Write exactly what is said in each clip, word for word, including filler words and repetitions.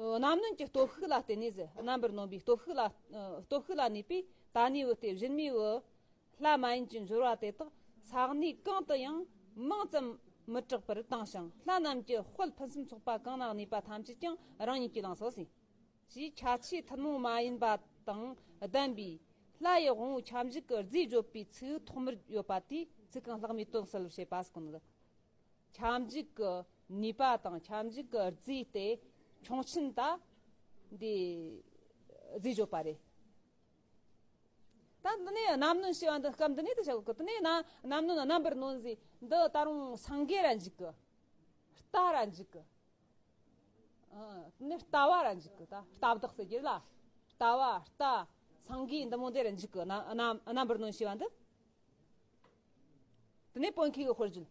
རྣམ་གནོན་གྱི་སྟོབས་ཤུགས་ལ་བརྟེན་ནས་ཟེར། རྣམ་པར་གནོན་པའི་སྟོབས་ཤུགས་ལ་སྟོབས་ཤུགས་ལ་གནས་པའི་ད་ནི་བུ་སྟེ་གཞན་མའི་བུ་ལྷ་མ་ཡིན་གྱི་འབྱོར་བ་དེ་དག་ས་གནས་གང་དུ་ཡང་མིང་ཙམ་མི་གྲགས་པར་བཏང་ཞིང་། ལྷ་རྣམས་ཀྱི་དཔལ་ཕུན་སུམ་ཚོགས་པ་གང་ན་གནས་པ་ཐམས་ཅད་ཀྱང་རང་ཉིད་ཀྱིས་བླངས་སོ་ཟེར། ཞེས་ཁྱད་ཆོས་ཐུན་མོང་མ་ཡིན་པ་དང་ལྡན་པའི་ལྷ་ཡི་དབང་པོ་ཁྱབ་འཇུག་གི་རྫས་བརྗོད་པའི་ཚིག་ཐོག་མར་ཡོད་པ་དེས་ཚིག་རྐང་ལྷག་མའི་དོན་གསལ་བར་བྱེད་པ་ཟེར་གོ་ནོ། ཁྱབ་འཇུག་གི་ནུས་པ་དང་ཁྱབ་འཇུག་གི་རྫས་དེ་ཁྱུང་ཆེན་ད་འདི་རྫས་བརྗོད་པ་རེད། ད་འདི་ནས་རྣམ་གནོན་ཞེས་པ་འདི་སྐབས་འདི་ནས་དུ་བྱ་དགོས་གི། དེ་ནས་ན་རྣམ་གནོན་རྣམ་པར་གནོན་ཟེར། འདི་ད་རུང་སེང་གེ་ར་འཇུག་གི། རྟ་ར་འཇུག་གི། ཨ། དེ་ནས་རྟ་བ་ར་འཇུག་གི། ད་རྟ་བདག་ཟེར་གྱི་ལ། རྟ་བ། རྟ། སེང་གེ་འདི་མོ་འདི་ར་འཇུག་གི། རྣམ་རྣམ་རྣམ་པར་གནོན་ཞེས་པ་འདི། དེ་ནས་དཔོན་ཁྱི་གི་དཔེར་བརྗོད།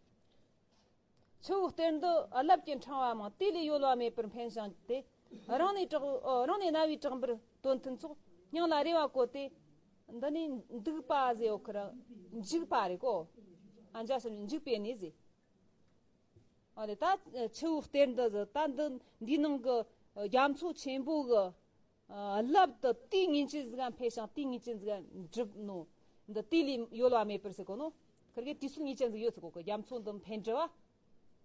ཆུ་བོའི་གཏེར་འདི་རླབས་ཀྱི་ཕྲེང་བ་མང་། དེ་ལས་གཡོ་བ་མེད་པར་འཕེན་ཞིང་སྟེ། རང་ནས་གྲགས། ཨོ། རང་ནས་རྣ་བའི་གྲགས་འབུར་དོན་མཐུན་ཚོགས། སྙིང་ལ་རེ་བ་བཀོད་དེ། འདི་ནི་འདུག་པ་ཟེར་ཡོད་ཁར་འཇུག་པ་རེད་གོ། ཨ། འཇའ་ཞབས་ཀྱུ་འཇུག་པའི་གནས་ཟེར། ཨོ་ལེ། ད་ཆུ་བོའི་གཏེར་འདི་ཟེར། ད་འདི་འདིའི་ནང་གི་རྒྱ་མཚོ་ཆེན་པོ་གི་ཨ། རླབས་དེ་དེའི་ངེས་ཅན་ཟིག་ག་འཕེལ་ཞིང་དེའི་ངེས་ཅན་ཟིག་ག་འགྲུབ་ནོ། འདི་དེ་ལས་གཡོ་བ་མེད་པར་ཟེར་གོ་ནོ། ཁིར་གི་དུས་ཚོད་ངེས་ཅན་ཟིག་ཡོད་ཟེར་གོ་གི། རྒྱ་མཚོ་འདི་འཕེལ་འགྲིབ་བ།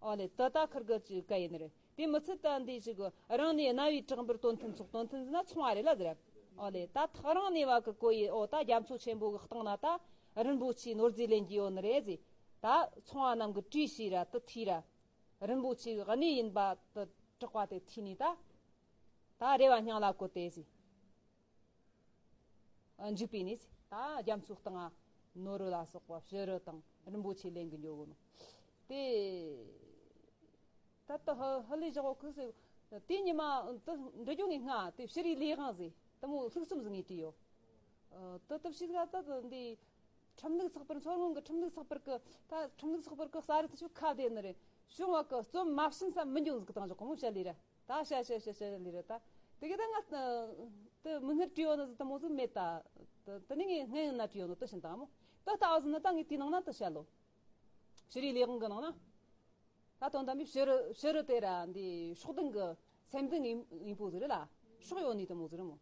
ཨོ་ལེ། དེ་ད་ཁིར་གི་ཅིག་ག་ཡིན་ནི་རེད། དེ་མི་ཚད་ད་འདི་ཞིག་གི་རང་ནས་རྣ་བའི་གྲགས་འབུར་དོན་མཐུན་ཚོགས། དོན་མཐུན་ཟེར་ན་ཚོང་བ་རེད་ལ་ཟེར། ཨོ་ལེ། ད་ཐག་རིང་ནས་བ་གི་གོ་ཡི། ཨོ། ད་རྒྱ་མཚོ་ཆེན་པོ་གི་སྟེང་ན་ད་རིན་པོ་ཆེའི་ནོར་རྫས་ལེན་གྱི་ཡོད་ནི་རེད་ཟེར། ད་ཚོང་བ་རྣམས་གི་བྲིས་ཤིག་ར་དེ་ཐོས་ར། རིན་པོ་ཆེའི་གནས་ཡིན་པ་དེ་གྲགས་པ་དེ་ཐོས་ནས་ད། ད་རེ་བ་སྙིང་ལ་བཀོད་དེ་ཟེར། ཨ། འཇུག་པའི་གནས་ཟེར། ད་རྒྱ་མཚོའི་སྟེང་ང་ནོར་བུ་ལ་སོགས་པ་བྱུ་རུ་དང་རིན་པོ་ཆེ་ལེན་གི་འགྱོ་གོ་ནོ། དེ་ད་ལྟ་ཧ་ཧ་ལས་བཞག་གོ་གི་ཟེར། དེ་ཉི་མ་དེ་འདྲི་རྒྱུ་ངས་སྔ་དེ་ཕྱི་རིག་ལས་དབང་ཟེར་དེ་མོ་ལྷུག་རྩོམ་ཟིག་ངས་བྲིས་ཡོད། ཨ། དེ་དེ་ཕྱི་ཟ་ད་དེ་འདི་ཁྲིམས་ལུགས་ཚགས་པར། མཚོ་སྔོན་གི་ཁྲིམས་ལུགས་ཚགས་པར་གི། ད་ཁྲིམས་ལུགས་ཚགས་པར་གི་གསར་རུ་དེ་ཆུ་ཁ་དེ་ནི་རེད། བྱུང་བ་གི་རྩོམ་མ་བྱིན་ས་མི་འགྱོ་ཟིག་བཏང་བཞག་གོ་མོ་བཤད་ལས་ར། ད་བཤད་བཤད་བཤད་བཤད་ལས་རེད་ད། དེ་གི་ད་ང་དེ་མིག་སྔར་བྲིས་ཡོད་ནི་ཟིག་དེ་མོ་ཟིག་མེད་ད། དེ་དེ་ནི་ངས་སྔན་ཡིན་ན་བྲིས་ཡོད་ནོ་དེ་བྱིན་བཏང་མོ། དེ་ལྟ་བུ་ཟིག་ནི་ད་ངས་དེའི་ནང་ན་དེ་བཤད་ལོ། ཕྱི་རིག་ལས་དབང་གི་ནང་ན། ད་དོན་དམ་པའི་བྱུ་རུ་བྱུ་རུ་དེ་ར་འདི་སྲོག་ལྡན་གི་སེམས་ལྡན་ཡིན་ཡིན་པོ་ཟིག་རེད་ལ། སྲོག་ཡོད་ནི་དེ་མོ་ཟིག་རེད་མོ།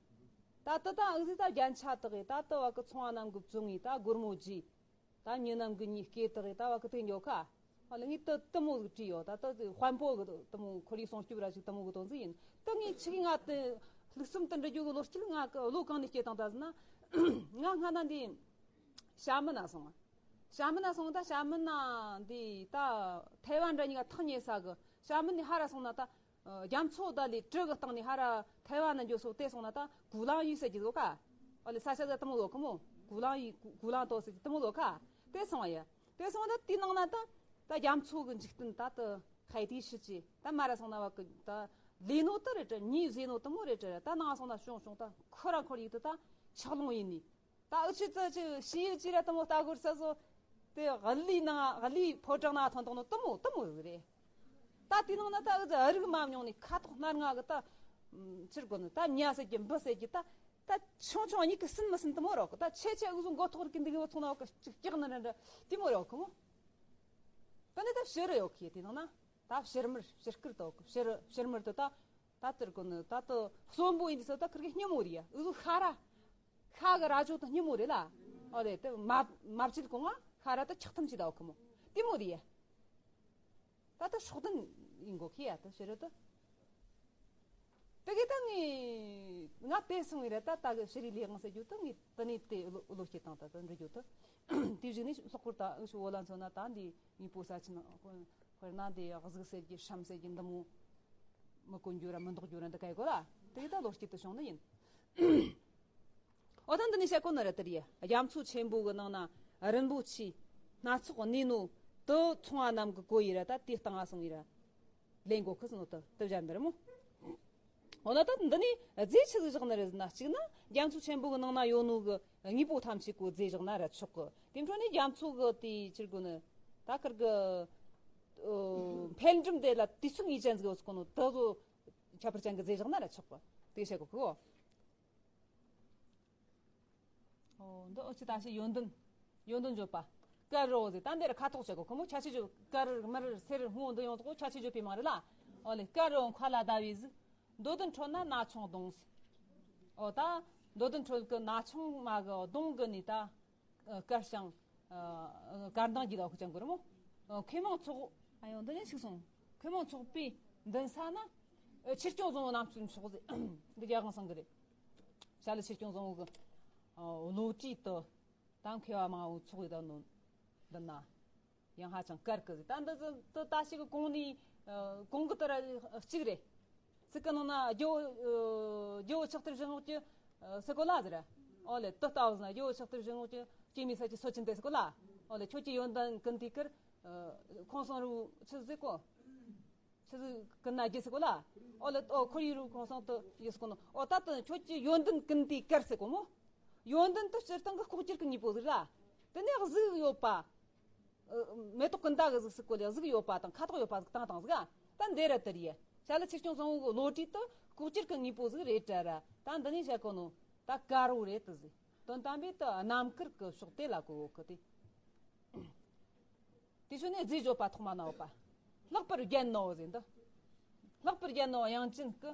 ད་དེ་ད་འུ་ཟིག་ད་རྒྱན་ཆ་དག་གི་ད་དེ་བ་གི་ཚོང་བ་རྣམས་གི་བཙོང་ངི་ད་སྒོར་མོ་བརྗེས། ད་མྱི་རྣམས་གི་གཉིས་སྐད་དག་ད་བ་གི་དེ་འགྱོ་ཁ། ཨ་ལེ། ངས་དེ་དེ་མོ་ཟིག་བྲིས་ཡོད། ད་དེ་དཔོན་པོ་གི་དེ་མོ་ཁོར་ཡུག་སྲུང་སྐྱོབ་ར་ཞིག་དེ་མོ་གི་དོན་ཟིག་ཡིན། དེ་ངས་ཆི་གི་ང་དེ་ལྷུག་རྩོམ་དེ་འབྲི་རྒྱུ་གི་བློ་སྐྱེད་ང་གི་བློ་གང་ནས་སྐྱེས་བཏང་ད་ཟེར་ན། ང་སྔ་ན་འདི་ཞྭ་མོན་ན་སོང་ང་། ཞྭ་མོན་ན་སོང་ད་ཞྭ་མོན་ན་འདི་ད་ཐའེ་ཝན་འདྲ་གཉིས་ཀ་ཐག་ཉེ་ས་གི། ཞྭ་མོན་ནས་ཧ་ར་སོང་ན་ད། ཨ། རྒྱ་མཚོ་ད་ལས་གྲུ་གི་སྟེང་ནས་ཧ་ར་ཐའེ་ཝན་ན་འགྱོ་སོ་དེ་སོང་ན་ད་གུ་ལང་ཡུལ་ཟེར་གྱི་ཡོད་ཀ། ཨ་ལེ། ས་ཆ་ཟེར་དེ་མོ་ཡོད་ཀི་མོ། གུ་ལང་ཡུལ་གུ་གུ་ལང་ཏོ་ཟེར་གྱི་དེ་མོ་ཡོད་ཀ། དེ་སོང་ཡ། དེ་སོང་ད་དེའི་ནང་ན་ད་ད་རྒྱ་མཚོ་གི་འཇིག་རྟེན་ད་དེ་ཧའེ་ཏི་ཧྲི་ཅི་ད་མ་ར་སོང་ན་བ་གི་ད་ལས་ནོ་དེ་རེད་དྲ། མྱི་ཟེར་ནོ་དེ་མོ་རེད་དྲ། ད་ནང་སོང་ན་བྱུང་བྱུང་ད་ཁོ་ར་ཁོར་ཡུག་དེ་ད་ཆག་ལོང་ཡིན་ནི། ད་འུ་ཆོ་ཚོ་ཆི་ཤི་ཡིག་ཅི་ར་དེ་མོ་ལྟ་གོ་ས་སོ། དེ་གླུའི་ནང་གླུའི་ཕོ་བྲང་ན་ཐོན་ཐོག་ནོ་དེ་མོ་དེ་མོ་ཟིག་རེད། ད་དེའི་ནང་ན་ད་འུ་ཚོ་རིག་མ་མྱོང་ནི་ཁ་དོག་སྣ་ལྔ་གི་ད་ཕྱིར་གོ་ནི་ད་མྱ་ཟེར་གྱི་འབུ་ཟེར་གྱི་ད་ད་ཆུང་ཆུང་གཉིས་ཀྱི་སུན་མི་སུན་དེ་མོ་རོག་གི། ད་ཆེ་ཆེ་འུ་ཚོ་མགོ་ཐོག་གི་འདི་གི་བུ་ཚོ་ན་བ་གི་ཅིག་སྐྱག་ནི་རེད་འདྲ་དེ་མོ་རོག་གི་མོ། ད་ནི་ད་ཕྱི་རུ་ཡོད་གི། དེའི་ནང་ན་ད་ཕྱི་མར་ཕྱི་སྐུར་དོ་གི། ཕྱི་རུ་ཕྱི་མར་དུ་ད། ད་དེར་གོ་ནི་ད་དུ་གསོན་པོ་ཡིན་དུས་སུ་ད་ཁིར་གི་སྙི་མོ་རེད་ཡ། འུ་ཚོ་ཤ་ར། ཤ་གི་རྭ་ཅོ་དང་སྙི་མོ་རེད་ལ། ཨོ་རེད། དེ་མ་མ་བཅད་གོང་ང་ཤ་ར་ད་ཆགས་ཐམ་ཅི་ད་འོ་ཁི་མོ། དེ་མོ་རེད་ཡ། ད་ད་སྲོག་ལྡན་ཡིན་གོ་ཁི་ཡ་ད་ཕྱི་རུ་ད། དེ་གི་ད་ངས་ང་དེ་སོང་བའི་ར་ད་ད་གི་ཕྱི་རིག་ལས་དབང་ཟེར་རྒྱུ་ད་ངས་ད་ནི་དེ་བློ་བློ་སྐྱེད་བཏང་ད་ད་འགྲོ་རྒྱུ་ད། དེ་བཞིན་ནི་ལྷག་པར་ད་འུ་ཆོ་བོད་ལ་མཚོན་ན་ད་འདི་མི་པོ་ས་ཆེན། དཔེར་ན་འདི་གཟིག་ཟེར་གྱི་ཤམ་ཟེར་གྱི་འདི་མོ། མི་གོན་རྒྱུ་ར་མི་འདོགས་རྒྱུ་ར་འདི་ག་ཡི་གོ་ལ། དེ་ད་བློ་སྐྱེད་དུ་བྱུང་ནི་ཡིན། འོ་ད་འདི་ནི་བཤད་གོ་ནི་རེད་དེ་རེད། རྒྱ་མཚོ་ཆེན་པོ་གི་ནང་ན་རིན་པོ་ཆེ་སྣ་ཚོགས་གནས་ནོ་དུ་ཚོང་བ་རྣམས་གི་གོ་ཡི་ར་ད་དེ་བཏང་ང་སོང་ཡི་ར་ལེན་གོ་ཁི་སོང་ནོ་དུ་དུ་བཞག་འདི་རེད་མོ། འོ་ན་ད་འདི་ནི་རྫས་ཆི་ཟིག་བཞག་ནི་རེད་ཟེར་ན། གཅིག་ན་རྒྱ་མཚོ་ཆེན་པོ་གི་ནང་ན་ཡོད་ནོ་གི་དངོས་པོ་ཐམས་ཅད་གོ་རྫས་བཞག་ན་ར་ཆོག་གི། དེ་འཕྲོ་ནས་རྒྱ་མཚོ་གི་དེ་ཕྱིར་གོ་ནི་ད་ཁིར་གི་འཕེལ་འགྲིབ་དེ་ལ་དུས་ཚོད་ངེས་ཅན་ཟིག་ཡོད་གོ་ནོ་དེ་ཚོ་ཁྱད་པར་ཅན་གི་རྫས་བཞག་ན་ར་ཆོག་གི། དེ་བཤད་གོ་གི་གོ། འོ་འདི་འུ་ཆོ་ད་ཕྱི་ཡོན་ཏན། ཡོན་ཏན་བརྗོད་པ། དཀར་རོ་ཟེར། ད་འདིར་ཁ་དོག་བཤད་གོ་ཁོ་མོ་ཆ་ཆེ་བརྗོད། དཀར་དམར་སེར་སྔོ་འདི་ཡོངས་རྫོགས་ཆ་ཆེ་བརྗོད་པའི་མིང་རེད་ལ། འོ་ལེ། དཀར་རོ་མཁའ་ལ་ཟླ་བའི་གཟུགས། མདོ་དོན་འཕྲོད་ན་ན་ཆུང་གདོང་ཟེར། ཨོ་ད་མདོ་དོན་འཕྲོད་གི་ན་ཆུང་མ་གི་གདོང་གི་ནི་ད་དཀར་ཞིང་དཀར་མདངས་ཀྱི་ལ་ཁུ་ཅང་གི་རེད་མོ། མཁས་མང་ཚོགས། ཨ་ཡོ་འདི་ནས་ཞིག་སོང་། མཁས་མང་ཚོགས་པའི་མདུན་ས་ན་ཆོས་སྐྱོང་བཟང་བོ་རྣམ་གསུམ་མཆོག་ཟེར། འདི་རྒྱ་གང་སང་གི་རེད། ཤ་ལི་ཆོས་སྐྱོང་བཟང་བོ་གི་བློ་གྲོས་དུ་ད་མཁས་པ་མང་བོ་ཚོགས་ཡོད་ད་ནོ། འདི་ན། ཡང་ཧ་ཅང་དཀར་གི་ཟིག་ད་འདི་ཟིག་ཏུ་ད་ཞིག་གི་གོང་ནས་གོང་གི་ཏི་ར་གཅིག་རེད། ཚིག་གི་ནང་ན་རྒྱལ་བོ་རྒྱལ་བོ་ཆགས་ཐུབ་བཞི་ངོགས་ཀྱི་སི་གོ་ལ་ཟེར། ཨོ་ལེ་ཏི་ལྟ་བུ་ཟིན་རྒྱལ་བོ་ཆགས་ཐུབ་བཞི་ངོགས་ཀྱི་སྐྱེ་མི་ས་ཀྱི་སོ་ཆེན་ཏེ་སི་གོ་ལ། ཨོ་ལེ་ཁྱོད་ཀྱི་ཡོན་ཏན་ཀུན་དེ་ཀར་ཁོང་སང་རུ་ཆི་ཟིག་གོ་ཆི་ཟིག་ཀུན་ན་རྒྱལ་སི་གོ་ལ། ཨོ་ལེ་ཨོ་ཁོར་ཡུག་རུ་ཁོང་སང་ཏི་ཡེ་སི་གོ་ནོ། ཨོ་ད་ཏི་ཁྱོད་ཀྱི་ཡོན་ཏན་ཀུན་དེ་ཀར་སི་གོ་མོ། ཡོན་ཏན་དུ་སྤྱིར་བཏང་གི་ལྐོག་གྱུར་གྱི་དངོས་པོ་ཟིག་ལ། དེ་ནས་གཟུགས་ཡོད་པ། མེ་ཏོག་ཀུན་ད་གི་གཟུགས་སུ་བཀོད་ལ་གཟུགས་ཡོད་པ་དང་ཁ་དོག་ཡོད་པ་ཟིག་བཏང་བཏང་ཟིག་ད་འདི་ར་དེ་རེད། ཤ་ལི་ཆོས་སྐྱོང་བཟང་བོ་གི་བློ་གྲོས་དུ་ལྐོག་གྱུར་གི་དངོས་པོ་ཟིག་རེད་དྲ་ར། ད་འདི་ནས་བཤད་གོ་ནོ། ད་དཀར་བོ་རེད་དུ་ཟིག་དོན་དམ་པའི་དུ་རྣམ་དཀར་གི་ཕྱོགས་དེ་ལ་གོ་གི་དེ། དེ་ཚོ་ནས་རྫས་བརྗོད་པ་ཐོག་མ་ནའོ་པ། ལྷག་པར་རྒྱན་ནོ་ཟེར་འདི། ལྷག་པར་རྒྱན་ནོ་དབྱངས་ཅན་སྐུ།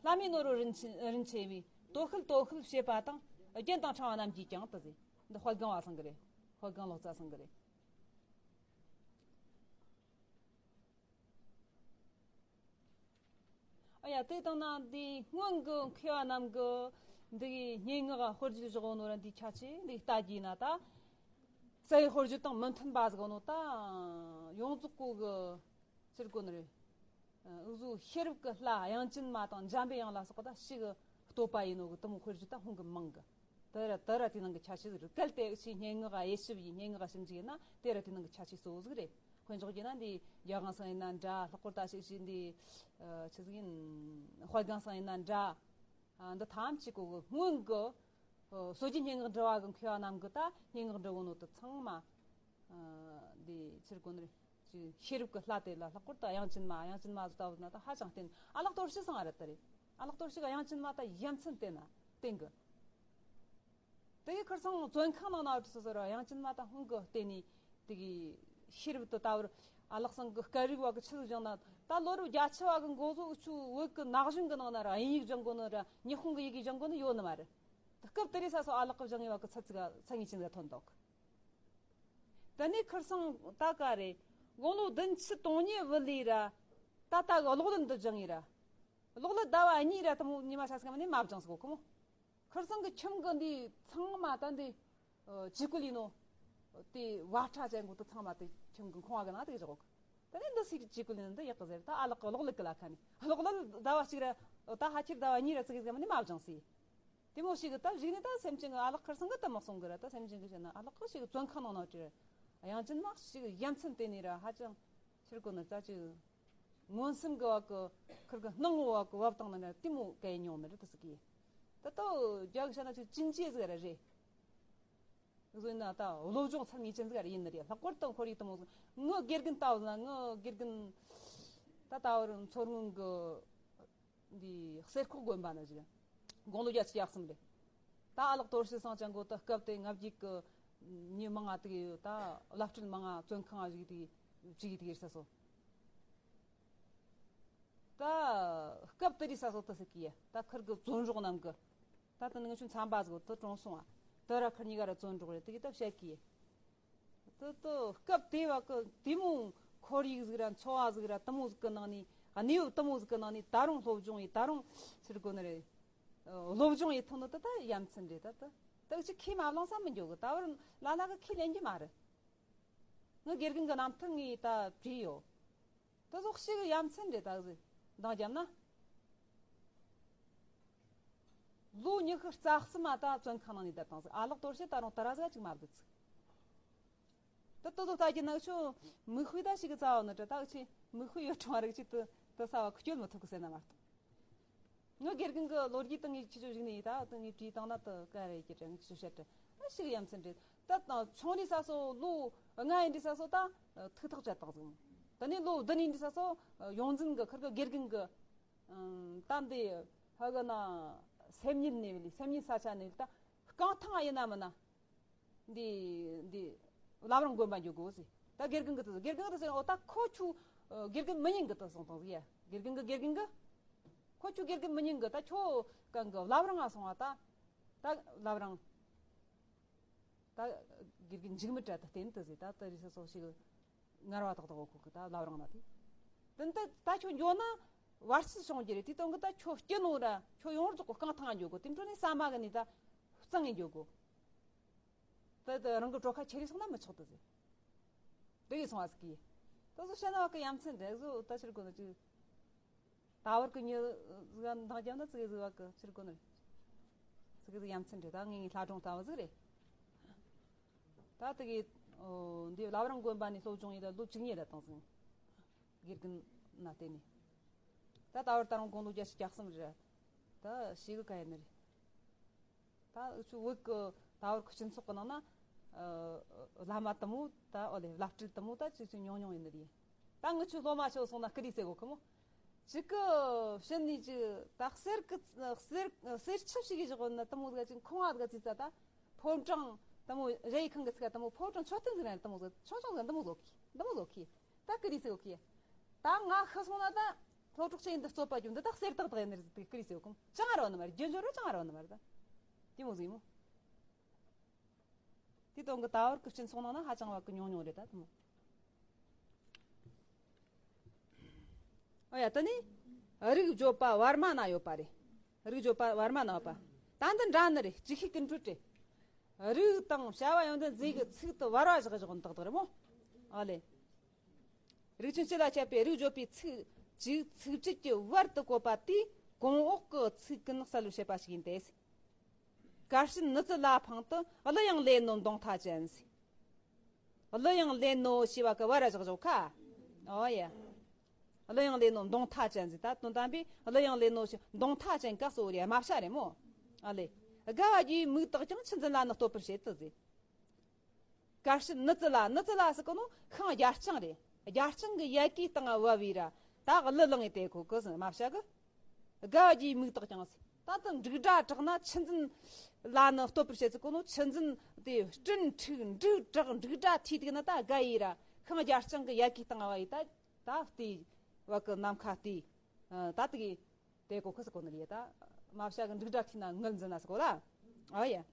ལྷ་མིའི་ནོར་བུ་རིན་ཆེ་རིན་ཆེ་བའི་དོ་ཤལ་དོ་ཤལ་བྱེད་པ་དང་རྒྱན་དང་ཕྲེང་བ་རྣམས་ཀྱིས་ཀྱང་དུ་ཟེར། འདི་དཔལ་སྒང་བ་ཚང་གི་རེད། དཔལ་སྒང་ལོ་ཙཱ་ཚང་གི་རེད། ཨ་ཡ་དེ་དང་ན་འདི་སྔོན་གྱི་མཁས་པ་རྣམས་ཀྱི་འདི་གི་སྙན་ངག་དཔེར་བརྗོད་བཞག་ནོ་ར་འདི་ཆ་ཆེ་འདི་ལྟ་རྒྱུ་ན་ད། རྩ་བའི་དཔེར་བརྗོད་དང་མི་མཐུན་པ་ཟིག་ནོ་ད། ཡོངས་རྫོགས་གོ་གི་ཕྱིར་གོ་ནི་རེད། འུ་ཟོ་ཤེས་རབ་ཀྱི་ལྷ་དབྱངས་ཅན་མ་དང་འཇམ་པའི་དབྱངས་ལ་སོགས་པ་ད་ཞིག་གི་བསྟོད་པ་ཡིན་ནོ་གི་དུ་མོ་དཔེར་བརྗོད་ད་ཧུང་གི་མང་གི་དེ་ར་དེ་ར་དེ་ནང་གི་ཆ་ཤས་ཟིག་རེད། གལ་ཏེ་ཞིག་སྙན་ངག་དབྱེ་ཞིབ་ཡིན་སྙན་ངག་ཞིབ་འཇུག་ཡིན་ན་དེ་ར་དེ་ནང་གི་ཆ་ཤས་གཙོ་བོ་ཟིག་རེད། དཔེ་འཇོག་རྒྱུ་ན་འདི་རྒྱ་གང་སང་ཡིན་ན་འདྲ། ལྷག་པར་ད་ཞིག་ཞིག་འདི་ཆི་ཟིག་ཡིན། དཔལ་སྒང་སང་ཡིན་ན་འདྲ། འདི་ཐམས་ཅད་གོ་གི་སྔོན་གི་སྲོལ་རྒྱུན་སྙན་ངག་འབྲི་བ་གི་མཁས་པ་རྣམས་ཀྱི་ད་སྙན་ངག་འབྲི་བོ་ནོ་དུ་ཚང་མ། འདི་ཕྱིར་གོ་ནི་རེད། ཅིག་ཤེས་རབ་ཀྱི་ལྷ་དེ་ལ་ལྷག་པར་དུ་དབྱངས་ཅན་མ་དབྱངས་ཅན་མ་ཟིག་ལྟ་བུ་ན་ད་ཧ་ཅང་བརྟེན། ཨ་ལགས་དོར་ཞི་སང་ཨ་ར་ད་རེད། ཨ་ལགས་དོར་ཞི་གི་དབྱངས་ཅན་མ་ད་ཡ་མཚན་བརྟེན་ན་བརྟེན་གི་དེ་གི་ཁར་སང་བཙོན་ཁང་ནང་ན་བྲིས་སོ་སོ་ར་དབྱངས་ཅན་མ་ད་ཧུང་གི་བརྟེན་ནས་དེ་གི་ཤེས་རབ་ཏུ་ད་བར་ཨ་ལགས་སང་གི་སྐད་རིགས་བ་གི་ཆི་ཟིག་བཞག་ན་ད་ལོ་རབས་བརྒྱད་ཅུ་བ་གི་མགོ་ཟོ་འུ་ཆུ་བོད་གི་ན་གཞོན་གི་ནང་ན་ར་དབྱིན་ཡིག་སྦྱང་གོ་ནི་ར་ཉི་ཧོང་གི་ཡི་གེ་སྦྱང་གོ་ནི་ཡོད་ནི་མ་རེད། སྐབས་དེ་རིང་ས་སོ་ཨ་ལགས་གི་སྦྱང་ཡི་བ་གི་ཚད་ཚིག་ཚད་ངེས་ཅན་ཟིག་ཐོན་འདུག་དེ་ནས་ཁར་སང་ད་ག་རེ་དགུང་ལོ་བདུན་ཅུ་དོན་གཉིས་བུད་ལི་ར་ད་ལྟ་གི་གློག་ཀླད་འདི་སྦྱང་ཡི་ར་གློག་ཀླད་ཟླ་བ་གཉིས་ར་དུ་མོ་ཉི་མ་ཆ་སྐམ་ནས་མ་སྦྱངས་སོ་གོ་མོ། ཁར་སང་གི་ཁྱིམ་གི་འདི་ཚང་མ་ད་འདི་ཇི་ཀུ་ལི་ནོ་དེ་བ་ཁྲ་ཅན་གོ་དུ་ཚང་མ་དེ་ཁྱིམ་གི་ཁང་བ་གི་ནང་དེ་བཞག་གོ། ད་ནི་འདི་སི་ཇི་ཀུ་ལི་ནོ་འདི་ཡག་གི་ཟེར། ད་ཨ་ལགས་གི་གློག་ཀླད་གི་ལ་ཁ་ནི་གློག་ཀླད་ཟླ་བ་གཅིག་ར་ད་ཧ་ཁྱིར་ཟླ་བ་གཉིས་ར་ཙི་གི་ཟེར་མ་ནི་མ་སྦྱངས་སི། དེ་མོ་ཞིག་གི་ད་གཞིག་ནི་ད་སེམས་ཅན་གི་ཨ་ལགས་ཁར་སང་གི་ད་མ་སོང་གི་ར། ད་སེམས་ཅན་གི་བཤད་ན་ཨ་ལགས་གི་ཞིག་བཙོན་ཁང་ནང་ན་བྲིས་དབྱངས་ཅན་མ་ཞིག་ཡ་མཚན་དེ་ནི་ར་ཧ་ཅང་ཕྱིར་གོ་ནི་ད་ཅིག་མངོན་སུམ་གི་བ་གི་ཁིར་གི་སྣང་ངོ་བ་གི་བབ་བཏང་ན་ན་དེ་མོ་གལ་མྱོང་ནི་རེད་དུ་སི་གི། ད་ལྟ་རྒྱ་གི་ཤ་ན་ཅིག་ཅིན་ཅེ་ཟིག་ར་རེད། ཟོས་ན་ད་བློ་སྦྱོང་ཚད་ངེས་ཅན་ཟིག་ར་ཡིན་ནི་རེད། ལྷག་པར་དུ་ཁོར་ཡུག་དུ་མོ་ཟིག་ངི་དགེ་རྒན་ལྟ་བུ་ན་ངི་དགེ་རྒན་ད་ལྟ་བར་མཚོ་སྔོན་གི་འདི་གསེར་ཁོག་དགོན་པ་ན་ཞིག་དགུང་ལོ་བརྒྱད་ཅུ་གྱ་གསུམ་རེད། ད་ཨ་ལགས་དོར་ཞི་སང་ཅང་གོ་ད་སྐབས་དེ་ང་བརྒྱུད་ཀྱི་མྱི་མང་ང་དེ་གི་ད་བླ་སྤྲུལ་མང་ང་བཙོན་ཁང་ང་བཞུགས་དེ་བཅུག་དེ་གི་ས་སོ། ད་སྐབས་དེ་རི་ས་སོ་ད་ཟེར་གི་ཡ་ད་ཁིར་གི་བཙོན་རོགས་རྣམས་གི་ད་ད་ནི་ང་ཆུ་མཚམས་པ་ཟིག་ད་གྲོངས་སོང་ཨ། ད་ར་ཁིར་གཉིས་ཀ་ར་བཙོན་རོགས་རེད་དེ་གི་ད་བཤད་གི་ཡ། དུ་དུ་སྐབས་དེ་བ་གི་དེ་མོ་ཁོར་ཡུག་ཟིག་ར་འཚོ་བ་ཟིག་ར་དུ་མོ་ཟིག་གི་ནང་ནས་གནས་བབ་དུ་མོ་ཟིག་གི་ནང་ནས་ད་རུང་སློབ་སྦྱོང་ཡིན་ད་རུང་ཕྱིར་གོ་ནི་རེད། སློབ་སྦྱོང་ཡིན་ཐོག་ནི་དུ་ད་ཡ་མཚན་རེད། ད་དུ་དུ་ཅི་ཁས་མ་བླངས་ས་མི་འཇོག་གི་ད་བར་ལ་ལ་གི་ཁས་ལེན་རྒྱུ་མ་རེད། ངི་དགེ་རྒན་གི་རྣམ་ཐར་ངས་ད་བྲིས་ཡོད། དེ་ཟོག་ཞིག་ཡ་མཚན་རེད་ད་གཟིག་འདང་རྒྱབ་ན། ལོ་ཉི་ཤུ་རྩ་གསུམ་མ་ད་བཙོན་ཁང་ནང་ནས་བསྡད་བཏང་ཟིག་ཨ་ལགས་དོར་ཞི་ད་རུང་ད་ར་ཟིག་ཅིག་མ་བསྡད་ཟིག་ད་དེ་ཟོག་ལྟ་རྒྱུ་ན་ཆུ་མིག་དཔེ་ད་ཞིག་གི་རྩ་བ་ནི་དྲ་ད་ཆི་མིག་དཔེ་ཡོད་ཀྲང་རིག་ཅིག་ཏུ་དེ་ས་བ་སྐྱོད་མི་ཐུབ་གི་ཟེར་ན་མ་གཏོགས། ངི་དགེ་རྒན་གི་ལོ་རྒྱུས་དང་ངས་ཁྱེད་ཚོ་གཞུག་ནས་ཡིན་ད་དུ་ངས་བྲིས་བཏང་ན་དུ་ག་རེ་ཡི་གེ་དྲ་ངས་ཁྱེད་ཚོ་བཤད་དྲ་ཨ་ཞིག་ཡ་མཚན་རེད། ད་ཆུང་རིས་ས་སོ་ལོ་ལྔ་ཡིན་རིས་ས་སོ་ད་ཐུག་ཐག་བཅད་བཏང་ཟིག་ད་ནི་ལོ་བདུན་ཡིན་རིས་ས་སོ་ཡོངས་འཛིན་གི་ཁིར་གི་དགེ་རྒན་གི་ད་འདི་ཧ་གི་ན་སེམས་ཉིད་ནས་བ་ལི་སེམས་ཉིད་ས་ཆ་ནས་བ་ལི་ད་རྐང་ཐང་ཡིན་ན་མིན་ན། འདི་འདི་བླ་བྲང་དགོན་པ་འཇུག་དགོས་ཟེར། ད་དགེ་རྒན་གི་དུ་དགེ་རྒན་གི་དུ་ཟེར་འོ་ད་ཁོ་ཆུ་དགེ་རྒན་མི་ཉན་གི་དུ་སོང་དང་ཟེར་ཡ། དགེ་རྒན་གི་དགེ་རྒན་གི་ ཁོ་ཁྱོད་དགེ་རྒན་མི་ཉན་གི། ད་ཁྱོད་གང་གི་བླ་བྲང་ང་སོང་བ། ད་ད་བླ་བྲང་ད་དགེ་རྒན་འཇིགས་མེད་བྲལ་དུ་བསྟེན་དུ་ཟིག། ད་ད་རེས་སོ་སོ་ཞིག་ངར་བ་ཏག་ཏག་གོ་ཁོ་གི། ད་བླ་བྲང་ན་དེ་དེ་ད་ད་ཁྱོད་འགྱོ་ན་བར་ཆད་བྱུང་རྒྱུ་རེད། དེ་དོན་གི་ད་ཁྱོད་སྐྱིད་ནོ་ར། ཁྱོད་ཡོངས་རྫོགས་གི་རྐང་ཐང་འགྱོ་གོ། དེ་འཕྲོ་ནས་ཟ་མ་གི་ནི་ད་གཙང་ངེ་འགྱོ་གོ། ད་ད་རང་གི་གྲོ་ཁ་ཁྱེར་རེ་སོང་ན་མི་ཆོག་ཏུ་ཟེར། དེ་གི་སོང་བ་ཟིག་གི། ད་བཟོ་བཤད་ན་བ་གི་ཡ་མཚན་འདྲ་བཟོ། ད་ཕྱིར་གོ་ནི་ཅིག། ད་བར་གི་མྱི་ཟིག་འདང་རྒྱབ་ན་ཙི་གེ་ཟིག་བ་གི་ཕྱིར་གོ་ནི་ཙི་གེ་ཟིག་ཡ་མཚན་འདྲ། ད་ངས་ངའི་ལྷ་སྒྲུང་ལྟ་བུ་ཟིག་རེད། ད་དེ་གི་འདི་བླ་བྲང་དགོན་པ་ནས་སློབ་སྦྱོང་ཡིན་ད་ལོ་བཅུ་གཉིས་ར་བཏང་སོང་། དགེ་རྒན་ན་བརྟེན་ནས། ད་ད་བར་ད་རུང་དགུང་ལོ་བརྒྱད་ཅུ་གྱ་གསུམ་རེད། ད་ཤེས་གི་ག་ཡིན་ནི་རེད། ད་འུ་ཆོ་བོད་ཀྱི་ད་བར་གྱི་སྤྱི་ཚོགས་ཀྱི་ནང་ན་ཨ་བླ་མ་དུ་མོ། ད་ཨོ་ལེ་བླ་སྤྲུལ་དུ་མོ་ད་ཅིག་ཅིག་ཉུང་ཉུང་ཡིན་ནི་རེད། ད་ངི་ཆོ་སློབ་མ་ཆོ་སོང་ན་ཀི་རི་ཟེར་གོ་ཁི་མོ། ཅིག་གི་ཕྱི་ནས་ཅིག་ད་གསེར་གི་གསེར་གསེར་ཆབ་ཞིག་གི་བཞག་ན་དུ་མོ་ཟིག་ཅིག་ཁོང་ང་ཟིག་ཙི་ཙ། ད་ཕོ་བྲང་དུ་མོ་རེ་ཡི་ཁང་གི་ཚིག་དུ་མོ་ཕོ་བྲང་མཆོད་རྟེན་ཟིག་ན་དུ་མོ་ཟིག་ཆུང་ཆུང་ཟིག་དུ་མོ་ཟིག་གི། དུ་མོ་ཟིག་གི། ད་ཀི་རི་ཟེར་གོ་ཁི། ད་ང་ཤི་སོང་ན་ད། ལྷོ་དྲུག་ཅན་འདི་རྩོད་པ་རྒྱུ་འདི་དག་གསེར་ཏག་ཏག་ཡིན་ནི་རེད། དེ་ཀི་རི་ཟེར་གོ་ཅང་ར་བ་ནི་མ་རེད། རྒྱུ་འབྱོར་ར་ཅང་ར་བ་ནི་མ་རེད། ད་དེ་མོ་ཟིག་མོ། དེ་དོན་གི་ད་བར་གི་སྤྱི་ཚོགས་ནང་ན་ཧ་ཅང་བ་གི་ཉུང་ཉུང་རེད། ད་དེ་མོ། ཨོ་ཡ། དེ་ནི་རིགས་བརྗོད་པ་བར་མ་ན་ཡོད་པ་རེད། རིགས་བརྗོད་པ་བར་མ་ན་ཡོད་པ། ད་འདི་འདྲ་ནི་རེད། ཅིག་ཤེས་ཀུན་འཕྲོད་རེད། རིགས་དང་བྱ་བ་ཡོན་ཏན་རྫས་ཀྱི་ཚིག་ཏུ་བར་བ་བཞག་བཞག་ནི་ཏག་ཏག་རེད་མོ། ཨོ་ལེ། རིགས་ཆེན་སྤྱི་ལ་ཁྱབ་པའི་རིགས་བརྗོད་པའི་ཚིག་ཅིག་ཚིགས་བཅད་ཀྱི་བར་དུ་བཀོད་པ་དེས་གོང་འོག་གི་ཚིག་ཀུན་གསལ་བར་བྱེད་པ་ཞིག་ཡིན་ཏེ། གར་ཞུན་ནུ་ཙི་ལ་འཕང་དུ་གླུ་དབྱངས་ལེན་ནོ་མདུང་ཐ་ཅན་ཟེར། གླུ་དབྱངས་ལེན་ནོ་ཞེས་པ་གི་བར་བཞག་བཞག་ཁ། ཨོ་ཡ། གླུ་དབྱངས་ལེན་ནོ་མདུང་ཐ་ཅན་ཟེར། ད་དོན་དམ་པའི་གླུ་དབྱངས་ལེན་ནོ་ཞེས་མདུང་ཐ་ཅན་ག་གཙོ་བོ་རེད། རྨ་བྱ་རེད་མོ། ཨ་ལེ། དགའ་བ་རྒྱུའི་མིག་དག་ཀྱང་། ཆུ་འཛིན་ལ་ནི་བསྟོད་པར་བྱེད་དོ་ཟེར། གར་ཞུན་ནུ་ཙི་ལ། ནུ་ཙི་ལ་ཟེར་གོ་ནོ་ཤིང་རྒྱ་ལྕང་རེད། རྒྱ་ལྕང་གི་ཡལ་གའི་སྟེང་བབས་པའི་ར་ད་གླུ་བླངས་ཏེ་གོ་གི་ཟེར། རྨ་བྱ་གི། དགའ་བ་རྒྱུའི་མིག་དག་ཀྱང་ཟེར། ད་དུ་འབྲུག་སྒྲ་གྲགས་ན་ཆུ་འཛིན་ལ་ནི་བསྟོད་པར་བྱེད་ཟེར་གོ་ནོ། ཆུ་འཛིན་དེ་སྤྲིན་འཁྲིགས། འབྲུག་གྲགས། འབྲུག་སྒྲ་ཐོས་དུས་ན་ད་དགའ་ཡི་ར་ཤིང་རྒྱ་ལྕང་གི་ཡལ་གའི་སྟེང་བབས་པའི་ད་ད་བལྟས་བ་གི་ནམ་མཁའ་བལྟས། ད་དེ་གི་དེ་གོ་ཁི་ཟེར་གོ་ནི་རེད། ད་རྨ་བྱ་གི་འབྲུག་སྒྲ་ཐོས་ན་ངུ་འཛིན་ན་ཟེར་གོ་ལ། ཨ་ཡ།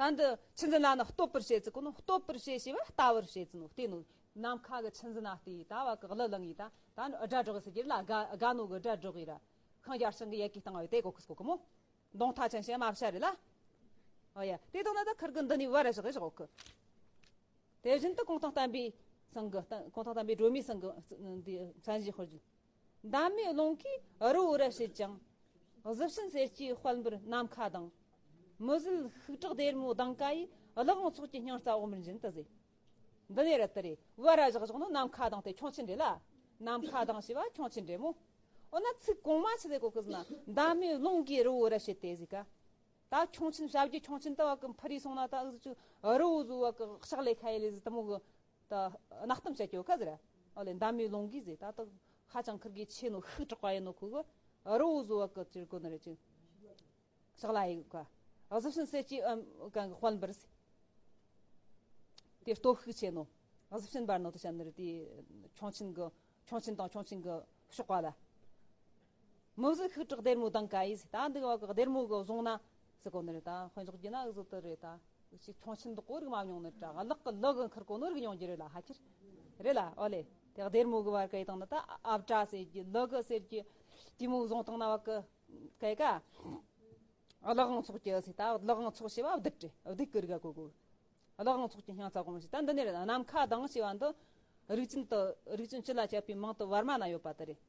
ད་འདི་ཆུ་འཛིན་ལ་ནི་བསྟོད་པར་བྱེད་ཟེར་གོ་ནོ། བསྟོད་པར་བྱེད་ཞེས་པ་ལྟ་བུར་བྱེད་ཟེར་ནོ། བལྟས་ནོ། ནམ་མཁའ་གི་ཆུ་འཛིན་ན་བལྟས། ད་བ་གི་གླུ་བླངས་ཡི། ད་ད་ནི་སྒྲ་སྒྲོགས་ཟེར་གྱི་རེད་ལ། དགའ་དགའ་ནོ་གི་སྒྲ་སྒྲོགས་ཡི་ར། ཤིང་རྒྱ་ལྕང་གི་ཡལ་གའི་སྟེང་བབས་པའི་དེ་གོ་ཁི་ཟེར་གོ་གི་མོ། མདུང་ཐ་ཅན་ཞེས་རྨ་བྱ་རེད་ལ། ཨོ་ཡ། དེ་དང་ན་ད་ཁིར་གི་འདི་ནས་བར་བཞག་བཞག་གི། དེ་བཞིན་དུ་གུང་ཐང་བསྟན་པའི་སེང་གེ། གུང་ཐང་བསྟན་པའི་སྒྲོན་མེའི་སེང་གེ་འདི་མཚན་གཞི་དཔེར་བརྗོད། འདབ་མའི་རླུང་གིས་རི་བོ་རབ་བྱེད་ཅིང་། གཟི་བྱིན་སེར་སྐྱའི་དཔལ་འབར་ནམ་མཁའ་ལྡིང་། མི་བཟོད་ཤུགས་དྲག་སྡེར་མོའི་གདེངས་ཀ་ཡིས། གླུ་དབྱངས་ཚོགས་ཀྱི་སྙིང་རྩ་འོག་མར་འབྱིན་དུ་ཟེར། འདི་ནས་ར་དེ་རེད། བར་བཞག་བཞག་ནོ་ནམ་མཁའ་ལྡིང་དེ་ཁྱུང་ཆེན་རེད་ལ། ནམ་མཁའ་ལྡིང་ཞེས་པ་ཁྱུང་ཆེན་རེད་མོ། འོ་ན་ཚིག་གོང་མ་ཆི་ཟེར་གོ་གི་ཟེར་ན། འདབ་མའི་རླུང་གིས་རི་བོ་རབ་བྱེད་དེ་ཟེར་ག། ད་ཁྱུང་ཆེན། བྱ་རྒྱུད་ཁྱུང་ཆེན་ད་བ་གི་འཕུར་རེ་སོང་ན་ད་འུ་ཚོ་རི་བོ་ཟོ་བ་གི་ལྕགས་ལས་ཁ་ཡེ་ལས་ཟེར་དུ་མོ་གི་ད་གནག་གཏམ་བཤད་ཀྱི་ཡོད་ཁ་ཟེར། ཨོ་ལེ། འདབ་མའི་རླུང་གིས་ཟེར། ད་ད་ཧ་ཅང་ཁིར་གི་ཆེ་ནོ་ཤུགས་དྲག་པ་ཡིན་ནོ་ཁོ་གི་རི་བོ་ཟོ་བ་གི་ཅིར་གོ་ནི་རེད་ཅིང་། ལྕགས་ལ་ཡི་ག། གཟི་བྱིན་སེར་སྐྱའི་ཨམ་གང་གི་དཔལ་འབར་ཟེར། དེ་སྟོབས་ཤུགས་ཆེ་ནོ། གཟི་བྱིན་འབར་ནོ་དེ་བཤད་ནི་རེད། དེ་ཁྱུང་ཆེན་གི། ཁྱུང་ཆེན་དང་ཁྱུང་ཆེན་གི་གཤོག་པ་ལ། མི་བཟོད་ཤུགས་དྲག་སྡེར་མོའི་གདེངས་ཀ་ཡིས། ད་འདི་བ་གི་སྡེར་མོ་གི་བཟུང་ན་ཟེར་གོ་ནི་རེད། ད་དཔེ་འཇོག་རྒྱུ་ན་བཟོ་དེ་རེད། ད་ཅིག་ཁྱུང་ཆེན་འདི་གོ་རིག་མ་མྱོང་ནི་རེད། གླག་གི་གླུ་གི་འཁུར་གོ་ནོ་རིག་མྱོང་རྒྱུ་རེད་ལ། ཧ་ཁྱེར་རེད་ལ། ཨོ་ལེ། དེ་སྡེར་མོ་གི་བར་ག་ཡི་དང་ནི་ད་ཨབ་བྲ་ཟེར་གྱི། གླུ་གི་ཟེར་གྱི། དེ་མོ་བཟུང་བཏང་ན་བ་གི་ག་ཡི་ཀ། གླུ་དབྱངས་ཚོགས་ཀྱི་ཟེར། ད་གླུ་དབྱངས་ཚོགས་ཞེས་པ་བདུད་རེད། བདུད་ཀྱི་རིགས་ག་གོ་གོ། གླུ་དབྱངས་ཚོགས་ཀྱི་སྙིང་རྩ་གོང་མ་ཞིག། ད་འདི་ནས་རེད། ནམ་མཁའ་ལྡིང་ཞེས་པ་འདི་རིགས་ཅན་དུ། རིགས་ཅན་སྤྱི་ལ་ཁྱབ་པའི་མིང་དུ་བར་མ་ན་ཡོད་པ་དེ་རེད།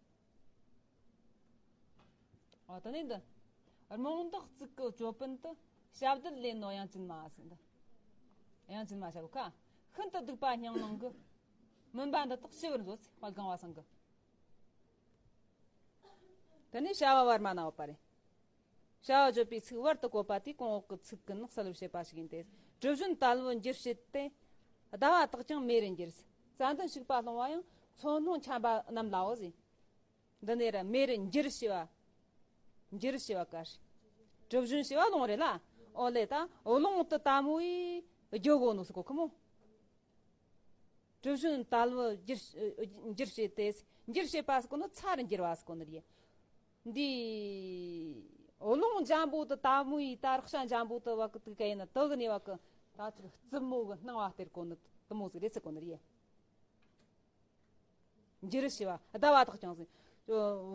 ཨ། དེ་ནས་འདི་རྨོངས་བདག་ཚིག་གི་ཅོད་པན་དུ། ཞབས་རྡུལ་ལེན་ནོ་དབྱངས་ཅན་མ་ཟེར། འདི་དབྱངས་ཅན་མ་བྱ་བོ་ཁ། ཤིན་ཏུ་སྡུག་པ་སྙིང་ནང་གི། མུན་པ་འདི་དག་ཞི་བར་མཛོད་ཟེར། དཔལ་སྒང་བ་སེང་གེ། དེ་ནས་བྱ་བ་བར་མ་ན་ཡོད་པ་རེད། བྱ་བ་བརྗོད་པའི་ཚིག་བར་དུ་བཀོད་པ་དེས་གོང་འོག་གི་ཚིག་ཀུན་གསལ་བར་བྱེད་པ་ཞིག་ཡིན་ཏེ། དྲི་བཞོན་དལ་བུ་འགྱུར་བྱེད་དེ། ཟླ་བ་དག་ཀྱང་མེ་རུ་འགྱུར། ཙན་དན་བྱུག་པ་སློང་བ་ཡང་། མཚོ་སྣང་འཁྱམས་པ་རྣམས་ལའོ་ཟེར། འདི་ནས་ར་མེ་རུ་འགྱུར་ཞེས་པ། འགྱུར་ཞེས་པ་ག་རེད། དྲི་བཞོན་ཞེས་པ་རླུང་རེད་ལ། ཨོ་ལེ། ད་རླུང་དུ་ལྟ་མོ་ཡིས་རྒྱུ་གོ་ནོ་ཟེར་གོ་ཁི་མོ། དྲི་བཞོན་དལ་བུ་འགྱུར། འགྱུར་བྱེད་དེ། འགྱུར་བྱེད་པ་ཟེར་གོ་ནོ་ཚ་རུ་འགྱུར་བ་ཟེར་གོ་ནི་རེད། འདི་རླུང་འཇམ་པོ་དུ་ད་མོ་ཡི་ད་རེག་བྱ་འཇམ་པོ་དུ་བ་གི་དུ་ག་ཡིན་ན་དུ་གི་ནི་བ་གི་ད་ཅིག་རྩུབ་མོ་གི་སྣང་བ་སྟེར་གོ་ནི་དུ་མོ་ཟིག་རེད་ཟེར་གོ་ནི་རེད། འགྱུར་ཞེས་པ་ཟླ་བ་དག་ཀྱང་ཟེར།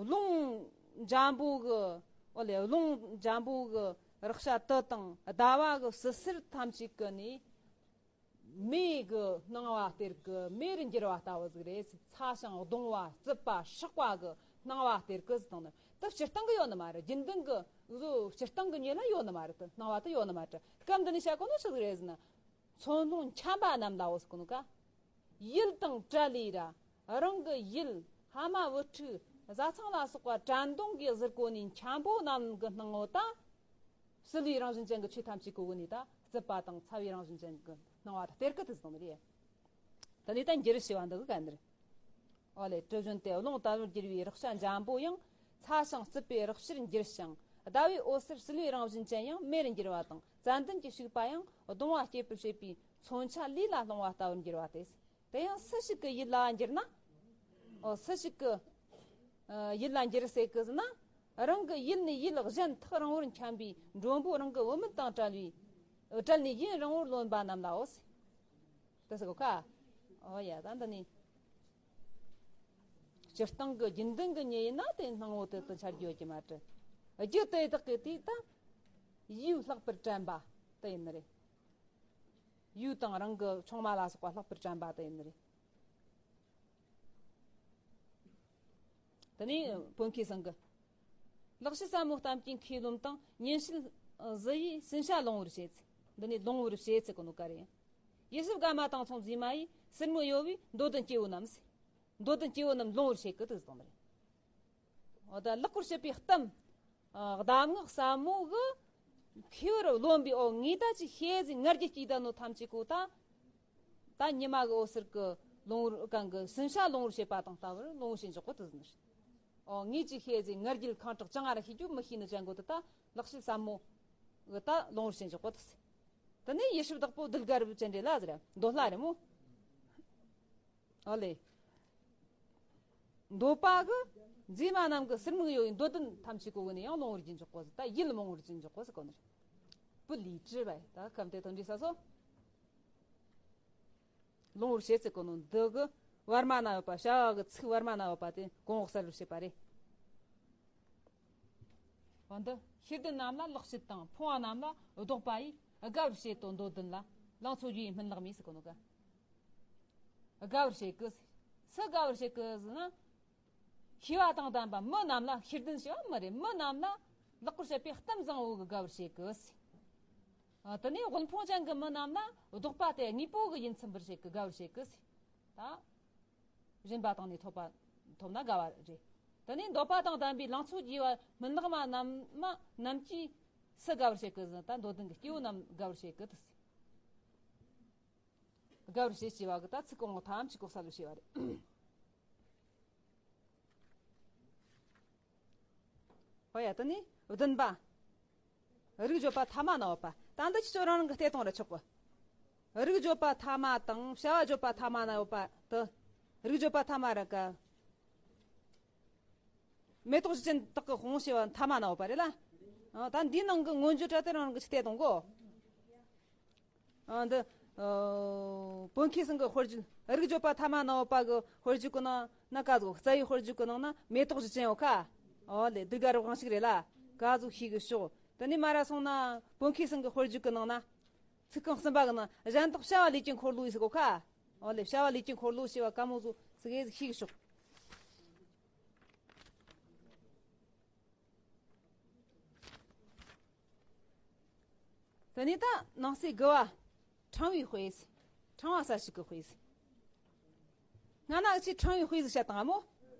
རླུང་འཇམ་པོ་གི་ཨོ་ལེ་རླུང་འཇམ་པོ་གི་རེག་བྱ་དུ་དང་ཟླ་བ་གི་བསིལ་ཟེར་ཐམས་ཅད་ཀྱི་ནི། མེ་གི་སྣང་བ་སྟེར་གི་མེ་རུ་འགྱུར་བ་ལྟ་བུ་ཟིག་རེད། ཚ་ཞིང་གདུང་བ་རྩུབ་པ་སྲེག་པ་གི་སྣང་བ་སྟེར་གི་ཟིག་དང་ནི་དེ་སྤྱིར་བཏང་གི་ཡོད་ནི་མ་རེད། རྒྱུན་ལྡན་གི་བཟོ་སྤྱིར་བཏང་གི་ཉེ་ལ་ཡོད་ནི་མ་རེད། དེ་སྣང་བ་དེ་ཡོད་ནི་མ་རེད། སྐབས་འདི་ནས་བཤད་གོ་ནོ་ཆི་ཟིག་རེད་ཟེར་ན། ཚོན་རླུང་འཁྱམས་པ་རྣམས་ལའོ་ཟེར་གོ་ནོ་ཀ། ཡུལ་དང་བྲལ་ལས་ར། རང་གི་ཡུལ་ཕ་མ་བུ་ཕྲུག་བཟའ་ཚང་ལ་སོགས་པ་དྲན་གདུང་གི་ཟུར་གོ་ནས་འཁྱམས་པོ་རྣམས་ཀྱི་སྣང་ངོ་དང་། བསིལ་བའི་རང་བཞིན་ཅན་གྱི་ཆོས་ཐམས་ཅད་གོ་གི་ནས་ད་རྩུབ་པ་དང་ཚ་བའི་རང་བཞིན་ཅན་གྱི་སྣང་བ་དང་སྟེར་གི་དུ་ཟིན་རེད། ད་ནི་ད་འགྱུར་ཞེས་པ་འདི་གི་ག་ནི་རེད། ཨོ་ལེ་དྲི་བཞོན་ཏེ་རླུང་ལྟ་བུར་གྱུར་པའི་རེག་བྱ་འཇམ་པོ་ཡང་ཚ་ཞིང་རྩུབ་པའི་རེག་བྱར་འགྱུར་ཞིང་ཟླ་བའི་འོད་ཟེར་བསིལ་བའི་རང་བཞིན་ཅན་ཡང་མེ་རུ་འགྱུར་བ་དང་ཙན་དན་གྱི་བྱུག་པ་ཡང་གདུང་བ་སྐྱེད་པར་བྱེད་པའི་མཚོན་ཆ་ལུས་ལ་ལྷུང་བ་ལྟ་བུར་འགྱུར་བ་སྟེ། དེ་ཡང་སུ་ཞིག་གི་ཡིད་ལ་འགྱུར་ན། ཨོ་སུ་ཞིག་གི་ཨ་ཡིད་ལ་འགྱུར་སྲེད་གི་ཟེར་ན། རང་གི་ཡིད་ནི་ཡིད་གཞན་ཐག་རིང་བོར་འཁྱམས་པའི་མགྲོན་པོ་རང་གི་བུད་མེད་དང་བྲལ་བའི་བྲལ་ནས་ཡུན་རིང་བོར་ལོན་པ་རྣམས་ལའོ། དེ་ཟེར་གོ་ཁ། ཨོ་ཡ་ད་འདི་ནི། སྤྱིར་བཏང་གི་རྒྱུན་ལྡན་གྱི་ཉེ་ཡིན་ན་དེ་སྣང་ངོ་དེ་དུ་འཆར་རྒྱུ་ཡོད་ཀྱི་མ་རེད། རྒྱུ་དེ་དག་གི་དུས་ད། ཡུལ་ལྷག་པར་དྲན་པ་དེ་ཡིན་ནི་རེད། ཡུལ་དང་རང་གི་ཆུང་མ་ལ་སོགས་པ་ལྷག་པར་དྲན་པ་དེ་ཡིན་ནི་རེད། དེ་ནས་བོད་མཁས་ཚང་གི། ལག་ཕྱིས་ཟབ་མོ་གཏམ་གྱི་མཁས་རློམ་དང་ཉིན་བྱེད་གཟི་ཡིས་སྲིན་བྱ་ལོང་བར་བྱེད་ཚེ། འདི་ནས་ལོང་བར་བྱེད་ཚེ་གོ་ནོ་ག་རེ། ཡེ་ཤེས་དགའ་མ་དང་མཚུངས་མཛེས་མ་ཡིས་ཟུར་མོ་གཡོ་བའི་འདོད་ལྡན་སྐྱེ་བོ་རྣམས། འདོད་ལྡན་སྐྱེ་བོ་རྣམས་ལོང་བར་བྱེད་ཀི་དུ་གསུངས་པ་རེད། འོ་ད་ལེགས་པར་བཤད་པའི་གཏམ། ཨ་གདམས་ངག་ཟབ་མོ་གི་མཁས་པར་རློམ་པའི་འོ་ངེས་ད་ཅིག་ཤེས་ཟིན་ངར་གྱི་སྐྱིད་ད་ནོ་ཐམས་ཅད་གོ་ད། ད་ཉི་མ་གི་འོད་ཟེར་གི་ལོང་བུར་གང་གི་སྲིན་བྱ་ལོང་བུར་བྱེད་པ་དང་ལྟ་བུར་ལོང་བུར་བྱེད་འཇོག་གོ་དུ་ཟིན། འོ་ངེས་ཅིག་ཤེས་ཟིན་ངར་གྱི་ཁང་དྲག་ཅང་ཨ་ར་ཤེས་རྒྱུ་མི་ཤེས་ནི་ཅན་གོ་དུ་ད་ལེགས་བཤད་ཟབ་མོ་གི་ད་ལོང་བུར་བྱེད་འཇོག་གོ་དུ་ཟིན། དེ་ནས་ཡེ་ཤེས་བདག་པོ་གདུལ་དཀའ་རབ་ཅན་རེད་ལ་ཟེར་འདོད་ལྷ་རེད་མོ། ཨོ་ལེ། འདོད་པ་གི་མཛེས་མ་རྣམས་ཀྱི་ཟུར་མོ་གཡོ་བའི་འདོད་ལྡན་ཐམས་ཅད་གོ་གི་ནས་ཡང་ལོང་བུར་གྱིན་འཇོག་གོ་ཟེར་ད་ཡིད་ལ་མང་བུར་གྱིན་འཇོག་གོ་ཟེར་གོ་ནི། བུ་ལི་ཀྲི་བས་ད་ཁམས་དེ་དང་འདྲི་ས་སོ། ལོང་བུར་བྱེད་ཚེ་གོ་ནོ་འདི་གི་བར་མ་ན་ཡོད་པ་བྱ་བ་གི་ཚིག་བར་མ་ན་ཡོད་པ་དེ་གོང་འོག་གསལ་བར་བྱེད་པ་རེད། འོ་འདི་ཤེས་ལྡན་རྣམས་ལ་ལེགས་བཤད་དང་ཕོངས་པ་རྣམས་ལ་བཟློག་པ་ཡིས་དགའ་བར་བྱེད་དོ་འདོད་ལྡན་ལ་ལང་ཚོ་རྒྱུ་ཡི་སྨིན་ལེགས་མས་ཟེར་གོ་ནོ་ག་དགའ་བར་བྱེད་ཀི། སུ་དགའ་བར་བྱེད་ཀི་ཟེར་ན། ཤེས་པ་དང་ལྡན་པ་མི་རྣམས་ལ་ཤེས་ལྡན་ཞེས་པ་མི་རེད། མི་རྣམས་ལ་ལེགས་པར་བཤད་པའི་གཏམ་བཟང་བོ་གི་དགའ་བར་བྱེད་ཀི། ཨ་དེ་ནས་དབུལ་ཕོངས་ཅན་གྱི་མི་རྣམས་ལ་བཟློག་པ་དེ་དངོས་པོ་གི་ཡིན་ཚུལ་འབུར་བྱེད་ཀི་དགའ་བར་བྱེད་ཀི། ད་གཞན་པ་དང་ནི་ཐོབ་པ་ཐོབ་ན་དགའ་བ་རེད། དེ་ནས་འདོད་པ་དང་ལྡན་པའི་ལང་ཚོ་རྒྱས་པ་སྨིན་ལེགས་མ་རྣམས་མ་རྣམས་ཀྱིས་སུ་དགའ་བར་བྱེད་ཀི་ཟེར་ན་ད་འདོད་ལྡན་གྱི་སྐྱེ་བོ་རྣམས་དགའ་བར་བྱེད་ཀི་དུ་ཟེར། དགའ་བར་བྱེད་ཅེས་པ་གི་ད་ཚིག་གོང་འོག་ཐམས་ཅད་གོ་གསལ་བར་བྱས་པ་རེད། ཧོ་ཡ་དེ་ནི་བདུན་པ། རིགས་བརྗོད་པ་ཐ་མ་ན་ཡོད་པ། ད་འདི་ཁྱེད་ཚོ་རང་རང་གི་བལྟས་གཏོང་ར་ཆོག་གི། རིགས་བརྗོད་པ་ཐ་མ་དང་བྱ་བ་བརྗོད་པ་ཐ་མ་ན་ཡོད་པ་དེ། རིགས་བརྗོད་པ་ཐ་མ་ར་ཀ་མེ་ཏོག་གཞུ་ཅན་དག་གི་དཔུང་ཞེས་པ་ཐ་མ་ན་ཡོད་པ་རེད་ལ། ཨ་ད་འདིའི་ནང་གི་མངོན་བརྗོད་བྲལ་ཏེ་རང་རང་གི་ཅི་བལྟས་གཏོང་གོ། ཨ་འདི། ཨ་བོད་མཁས་ཚང་གི་དཔེར་བརྗོད་རིགས་བརྗོད་པ་ཐ་མ་ན་ཡོད་པ་གི་དཔེར་བརྗོད་གི་ནང་ན་ཀ་ཟོ་རྩ་བའི་དཔེར་བརྗོད་གི་ནང་ན་མེ་ཏོག་གཞུ་ཅན་ཡོད་ཁ། ཨོ་ལེ་འདི་ག་རུ་དབང་ཞིག་རེད་ལ། ཀ་ཟོ་ཤེས་གི་ཤོག་དེ་ནས་མ་ར་སོང་ན་བོད་མཁས་ཚང་གི་དཔེར་བརྗོད་གི་ནང་ན། ཚིག་རྐང་གསུམ་པ་གི་ནང་གཞན་དག་བྱ་བ་ལས་ཀྱི་འཁོར་ལོ་ཡིས་ཟེར་གོ་ཁ། ཨོ་ལེ་བྱ་བ་ལས་ཀྱི་འཁོར་ལོ་ཞེས་པ་ཀ་མོ་ཟོ་ཟིག་ཨེ་ཟིག་ཤེས་གི་ཤོག་དེ་ནས་ད་ནང་གསེས་དགུ་བ། ཕྲེང་བའི་དཔེ། ཕྲེང་བ་གསལ་བྱེད་ཀྱི་དཔེ། སྔ་ན་ཅི་ཕྲེང་བའི་དཔེ་ཟིག་བཤད་དང་མོ།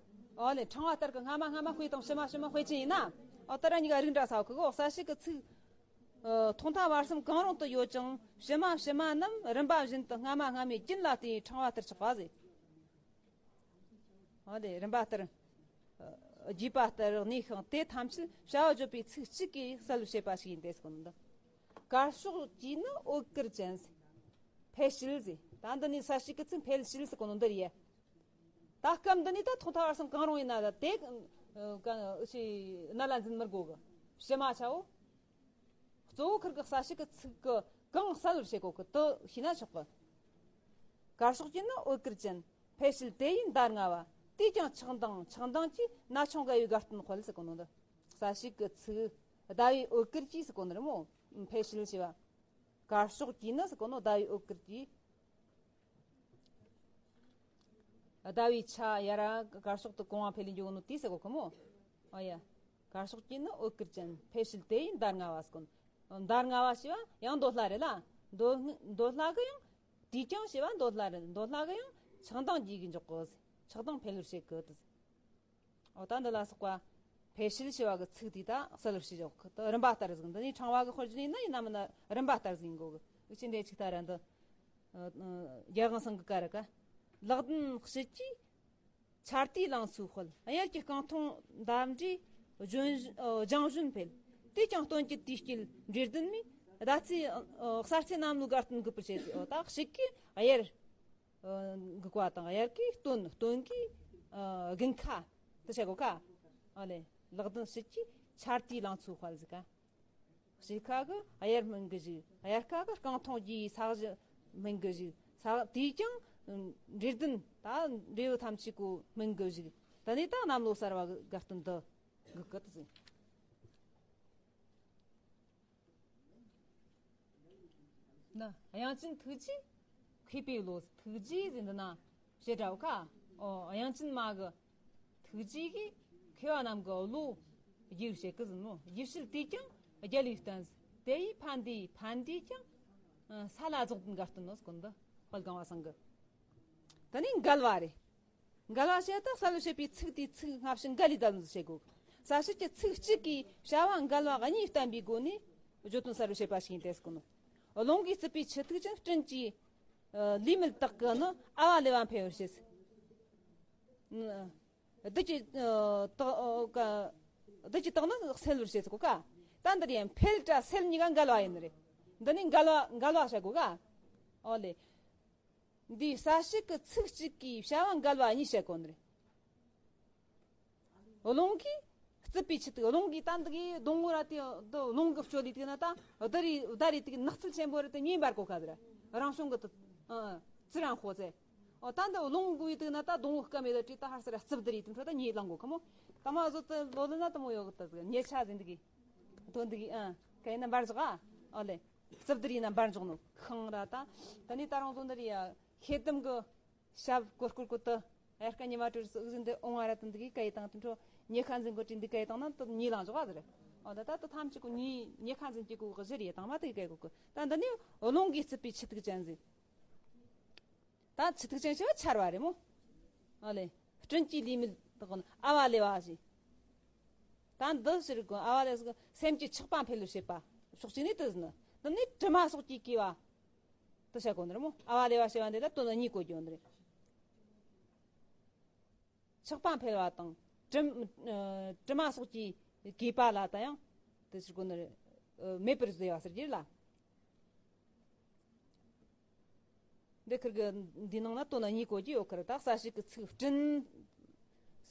ཨོ་ལེ་ཕྲེང་བ་ལྟར་གྱི་སྔ་མ་སྔ་མ་དཔེ་དང་ཕྱི་མ་ཕྱི་མ་དཔེ་ཅན་ཡིན་ན། ཨོ་ད་ར་གཉིས་ཀ་རིགས་འདྲ་ས་གི་གོ་གསལ་བྱེད་ཀྱི་ཚིག་ཨ་ཐོག་མཐའ་བར་གསུམ་གང་རུང་དུ་ཡོད་ཀྱང་ཕྱི་མ་ཕྱི་མ་རྣམས་རིམ་པ་བཞིན་དུ་སྔ་མ་སྔ་མའི་རྒྱུན་ལ་བརྟེན་ཕྲེང་བ་ལྟར་ཆགས་པ་ཟེར། འོ་དེ་རིམ་པ་ལྟར། རྒྱས་པ་ལྟར་གནས་ཤིང་དེ་ཐམས་ཅད་བྱ་བ་བརྗོད་པའི་ཚིག་གཅིག་གིས་གསལ་བར་བྱེད་པ་ཞིག་ཡིན་ཏེ་ཟེར་གོ་ནོ་འདི། དཀར་ཕྱོགས་ཀྱི་ནི་འོད་དཀར་ཅན་ཟེར། འཕེལ་ཞིལ་ཟེར། ད་འདི་ནི་གསལ་བྱེད་ཀྱི་ཚིག་འཕེལ་ཞིལ་ཟེར་གོ་ནོ་འདི་རེད། ད་སྐབས་འདི་ནི་ད་ཐོག་མཐའ་བར་གསུམ་གང་རུང་ཡིན་ན་ད་དེ་ ཨ་ག་ཨ་ཅི་ན་ལ་འཛིན་མི་དགོས་གི། ཕྱི་མ་ཆའོ། གཙོ་བོ་ཁིར་གི་གསལ་བྱེད་ཀྱི་ཚིག་གི་གང་གསལ་བར་བྱེད་དགོས་གི་དུ་ཤེས་ན་ཆོག་གི། གར་ཕྱོགས་ཀྱི་ནི་འོད་གར་ཅན། འཕེལ་ཕྱིར་དེ་ཡི་མདའ་ལྔ་བ། དེས་ཀྱང་ཆགས་སྡང་ཆགས་སྡང་གྱིས་ན་ཆུང་དགའ་བའི་དགའ་སྟོན་དཔལ་ཟེར་གོ་ནོ་འདི། གསལ་བྱེད་ཀྱི་ཚིག་ཟླ་བའི་འོད་གར་གྱིས་ཟེར་གོ་ནི་རེད་མོ། འཕེལ་ཕྱིར་ཞེས་པ། གར་ཕྱོགས་ཀྱི་ནི་ཟེར་གོ་ནོ་ཟླ་བའི་འོད་གར་གྱིས། ཟླ་བའི་ཆ་ཡར་གར་ཕྱོགས་དུ་གོང་བ་འཕེལ་ལེ་འཇུག་ནོ་དེ་ཟེར་གོ་གི་མོ། ཨ་ཡ། གར་ཕྱོགས་ཀྱི་ནི་འོད་གར་ཅན། འཕེལ་ཕྱིར་དེ་ཡི་མདའ་ལྔ་བ་ཟེར་གོ་ནོ། མདའ་ལྔ་བ་ཞེས་པ་ཡང་མདོ་སླ་རེད་ལ། མདོ་མདོ་སླ་གི་ཡང་། དེས་ཀྱང་ཞེས་པ་མདོ་སླ་རེད། མདོ་སླ་གི་ཡང་ཆགས་སྡང་རྒྱུ་གི་འཇོག་གི་ཟེར། ཆགས་སྡང་འཕེལ་བར་བྱེད་གི་དེ་ཟེར། འོ་ད་འདི་ལ་སོགས་པ་འཕེལ་ཕྱིར་ཞེས་པ་གི་ཚིག་དེ་ད་གསལ་བར་བྱེད་འཇོག་གི་དེ་རིམ་པ་ལྟར་ཟིག་འདི་ནི་ཕྲེང་བ་གི་དཔེར་བརྗོད་ཡིན་ན་ཡིན་ན་མིན་ན་རིམ་པ་ལྟར་ཟིག་ཡིན་དགོས་གི། འུ་ཅི་འདྲ་ཅིག་ལྟ་ར་འདི། ཨ་ཨ་རྒྱལ་དབང་སང་གི་ཀ་ར་ཀ། ལག་ལྡན་དཔྱིད་ཀྱི་ཆར་དུས་ལང་ཚོའི་དཔལ། དབྱར་གྱི་རྐང་འཐུང་འདབ་འབྲས་ལྗོན་ཨ་ལྗང་གཞོན་འཕེལ། དེས་ཀྱང་སྟོན་གྱི་དུས་དཀྱིལ་འབྲས་ལྡན་མའི། ཟླ་ཚེས་ཨ་གསར་ཚེས་གནམ་ལོའི་དགའ་སྟོན་འགུགས་པར་བྱེད་ཅེས། འོ་ད་དཔྱིད་ཀྱི་དབྱར་ཨ་འགུགས་པ་དང་དབྱར་གྱི་སྟོན་སྟོན་གྱི་ཨ་དགུན་ཁ་དེ་བྱ་དགོས་ཀ། ཨ་ལེ། ལག་ལྡན་དཔྱིད་ཀྱི་ཆར་དུས་ལང་ཚོའི་དཔལ་ཟེར་ཀ། དཔྱིད་ཁ་གི་དབྱར་སྨིན་གི་བཞུགས། དབྱར་ཁ་གི་རྐང་འཐུང་རྒྱུའི་ས་གཞི་སྨིན་གི་བཞུགས། ས་དེས་ཀྱང་འབྲས་ལྡན་ད་འབྲས་བུ་ཐམས་ཅད་པོ་སྨིན་གི་བཞུགས། ད་ནི་ད་གནམ་ལོ་གསར་བ་གི་དགའ་སྟོན་འདི་འགུགས་གི་དེ་ཟེར། ན་དབྱངས་ཅན་ཐུགས་རྗེས་མཁས་པའི་བློ། ཐུགས་རྗེས་ཟེར་འདི་ན་བྱེད་འདྲ་བོ་ཁ། ཨོ་དབྱངས་ཅན་མ་གི་ཐུགས་རྗེ་གིས་མཁས་པ་རྣམས་ཀྱི་བློ་རྒྱས་བྱེད་ཀི་ཟིན་ནོ། རྒྱས་བྱེད་དེས་ཀྱང་རྒྱལ་བའི་བསྟན་ཟིན། དེ་ཡི་ཕན་བདེ་ཕན་བདེས་ཀྱང་ས་ལ་རྫོགས་ལྡན་དགའ་སྟོན་ནོ་ཟེར་གོ་ནོ་འདི་དཔལ་གང་བ་སང་གི། ད་ནི་འགལ་བ་རེད། འགལ་བ་བཤད་ད་གསལ་བྱེད་པའི་ཚིག་དེའི་ཚིག་སྔ་ཕྱི་འགལ་ལས་བསྡད་ནོ་བཤད་དགོས། གསལ་བྱེད་ཀྱི་ཚིག་གཅིག་གིས་བྱ་བ་འགལ་བ་གཉིས་བསྟན་པའི་སྒོ་ནས་བརྗོད་དོན་གསལ་བར་བྱེད་པ་ཞིག་ཡིན་ཏེ་ཟེར་གོ་ནོ། རླུང་གིས་བསྲུབས་པའི་ཆུ་ཐིགས་ཅན། སྤྲིན་གྱིས་ལུས་མེད་དག་གི་ནི། ཨ་བ་ལེ་བ་འཕེལ་བར་བྱེད། བདུད་ཀྱི་ཨ་དག་ཨ་ཀ་བདུད་ཀྱི་དག་ནི་སེལ་བར་བྱེད་ཟེར་གོ་ཀ། ད་འདིར་ཡང་འཕེལ་དྲ་སེལ་གཉིས་ཀ་འགལ་བ་ཡིན་ནི་རེད། འདི་ནི་འགལ་བ་འགལ་བ་བྱ་དགོས་ཀ། ཨོ་ལེ། འདིའི་གསལ་བྱེད་ཀྱི་ཚིག་གཅིག་གིས་བྱ་བ་འགལ་བ་གཉིས་བྱེད་དགོས་ནི་རེད། རླུང་གིས་བསྲུབས་པའི་ཆུ་ཐིགས། རླུང་གིས་ད་འདི་གི་སྡོང་བོ་ར་དེ་འདི་རླུང་གིས་བསྐྱོད་ལས་དེ་ན་ད་བདུད་རི་བདུད་རི་དེ་གི་ནགས་ཚལ་ཆེན་པོ་ར་དེ་ཉེ་འབར་གོ་ཁ་ཟེར། རང་བྱུང་གི་དེ་ཨ་ཙི་རང་ཧོ་ཟེར། ཨོ་ད་འདི་རླུང་གི་དེ་ན་ད་སྡོང་བོ་སྐམ་མེད་ད་དེ་ད་ཧར་སེ་ར་བསྲུབས་བདུད་རི་དེ་འཕྲོ་ད་ཉེ་ལང་གོ་ཁ་མོ། ད་མ་བཟོ་ད་ལོ་ལ་ན་ད་མོ་ཡོད་གི་ད་ཉེ་ཆ་ཟིན་འདི་གི་དོན་འདི་གི་ཨ་ག་ཡིན་ན་འབར་བཞག་ཨ། ཨོ་ལེ། བསྲུབས་བདུད་རི་ན་འབར་འཇོག་ནོ་ཁང་ར་ད། ད་ནི་ད་རང་བཟོ་འདི་རི་ཡ་ཤེལ་དམ་གི་ཞབས་ཀོར་ཀོར་ཀོར་དུ། ཨེར་ཀ་ཉི་མ་དྲོས་སུ་ཨུ་ཟིན་དེ་ཨོང་ཨ་ར་དུ་འདི་གི་ཀ་ཡི་དང་དུ་འཕྲོ་ཉེ་ཁ་འཛིན་གོ་དྲི་འདི་ཀ་ཡི་དང་ན་དུ་ཉེ་ལང་འཇོག་ཨ་ཟེར། ཨོ་ད་ད་དུ་ཐམས་ཅད་ཀོ་ཉེ་ཉེ་ཁ་འཛིན་གྱི་ཀོ་གི་གཞི་རེ་དང་མ་དུ་ཀ་ཡི་ཀོ་ཀོ། ད་འདི་ནི་རླུང་གིས་བསྲུབས་པའི་ཆུ་ཐིགས་ཅན་ཟིན། ད་ཆུ་ཐིགས་ཅན་ཞེས་པ་ཆར་བ་རེད་མོ། ཨ་ལེ། སྤྲིན་གྱིས་ལུས་མེད་དག་གི་ནི་ཨ་བ་ལེ་བ་ཞེས། ད་འདི་ཕྱིར་གོ་ཨ་བ་ལེ་ཟེར་གི་སེམས་ཀྱི་ཆགས་པ་འཕེལ་བར་བྱེད་པ། ཕྱོགས་གཅིག་ནས་དེ་ཟིན་ནི། འདི་ནི་དྲི་མ་སོགས་ཀྱིས་གོས་པ། དེ་བྱ་དགོས་ནི་རེད་མོ། ཨ་བ་ལེ་བ་ཞེས་པ་འདི་ལ་དོན་གཉིས་གོ་རྒྱུ་ནི་རེད། ཆགས་པ་འཕེལ་བ་དང་། དྲི་ཨ་དྲི་མ་སོགས་ཀྱིས་གོས་པ་ལ་ད་ཡང་དེ་ཕྱིར་གོ་ནི་རེད། ཨ་མེད་པར་བཟོས་པ་ཟེར་རྒྱུ་ལ། འདི་ཁིར་གི་འདི་ནང་ན་དོན་གཉིས་གོ་རྒྱུ་ཡོད་ཁིར། ད་གསལ་བྱེད་ཀྱི་ཚིག་སྤྲིན་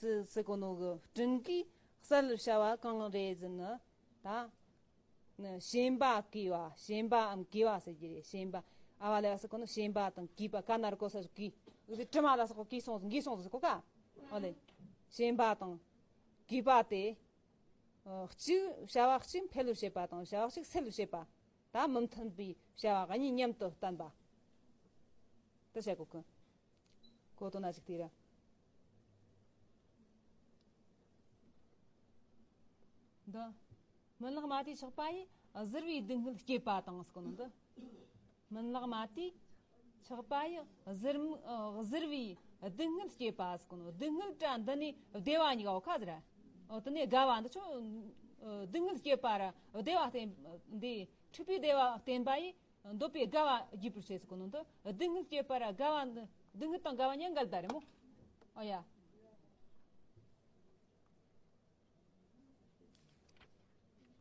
ཟེར་ཟེར་གོ་ནོ་གི་སྤྲིན་གྱིས་གསལ་བྱ་བ་གང་རེད་ཟེར་ན་ད། ནི་ཞེན་པ་གོས་པ། ཞེན་པའམ་གོས་པ་ཟེར་གྱི་རེད། ཞེན་པ། ཨ་བ་ལེ་བ་ཟེར་གོ་ནོ་ཞེན་པ་དང་གོས་པ། ཀ་ན་རོ་ཀོ་ས་གོས། འུ་ཚོ་དྲི་མ་ལ་སོགས་པ་གོས་སོང་གོས་སོང་ཟེར་གོ་ཀ། ཨོ་ལེ། ཞེན་པ་དང་གོས་པ་དེ། ཨ་གཅིག་བྱ་བ་གཅིག་འཕེལ་བར་བྱེད་པ་དང་བྱ་བ་གཅིག་སེལ་བར་བྱེད་པ། ད་མི་མཐུན་པའི་བྱ་བ་གཉིས་མཉམ་དུ་བསྟན་པ། དེ་བྱ་དགོས་ཀི། གོ་དོན་ན་ཅིག་དེ་ར། འདི། སྨིན་ལག་མ་དེས་ཆགས་པ་ཡི་གཟིར་བའི་སྡུག་བསྔལ་སྐྱེད་པ་དང་ཟེར་གོ་ནོ་འདི། སྨིན་ལག་མ་དེས་ཆགས་པ་ཡི་གཟིར་མ་གཟིར་བའི་སྡུག་བསྔལ་སྐྱེད་པ་ཟེར་གོ་ནོ། སྡུག་བསྔལ་དྲ་འདི་ནི་བདེ་བ་གཉིས་ཀ་བོ་ཁ་ཟེར། འོ་དེ་ནི་དགའ་བ་འདི་ཆོ་སྡུག་བསྔལ་སྐྱེད་པ་ར་བདེ་བ་བསྟན་འདི་འཁྲིག་པའི་བདེ་བ་བསྟན་པ་ཡི་འདོད་པའི་དགའ་བ་བརྗེད་པར་བྱེད་ཟེར་གོ་ནོ་འདི། སྡུག་བསྔལ་སྐྱེད་པ་ར་དགའ་བ་འདི་སྡུག་བསྔལ་དང་དགའ་བ་གཉིས་འགལ་ཟླ་རེད་མོ། ཨོ་ཡ།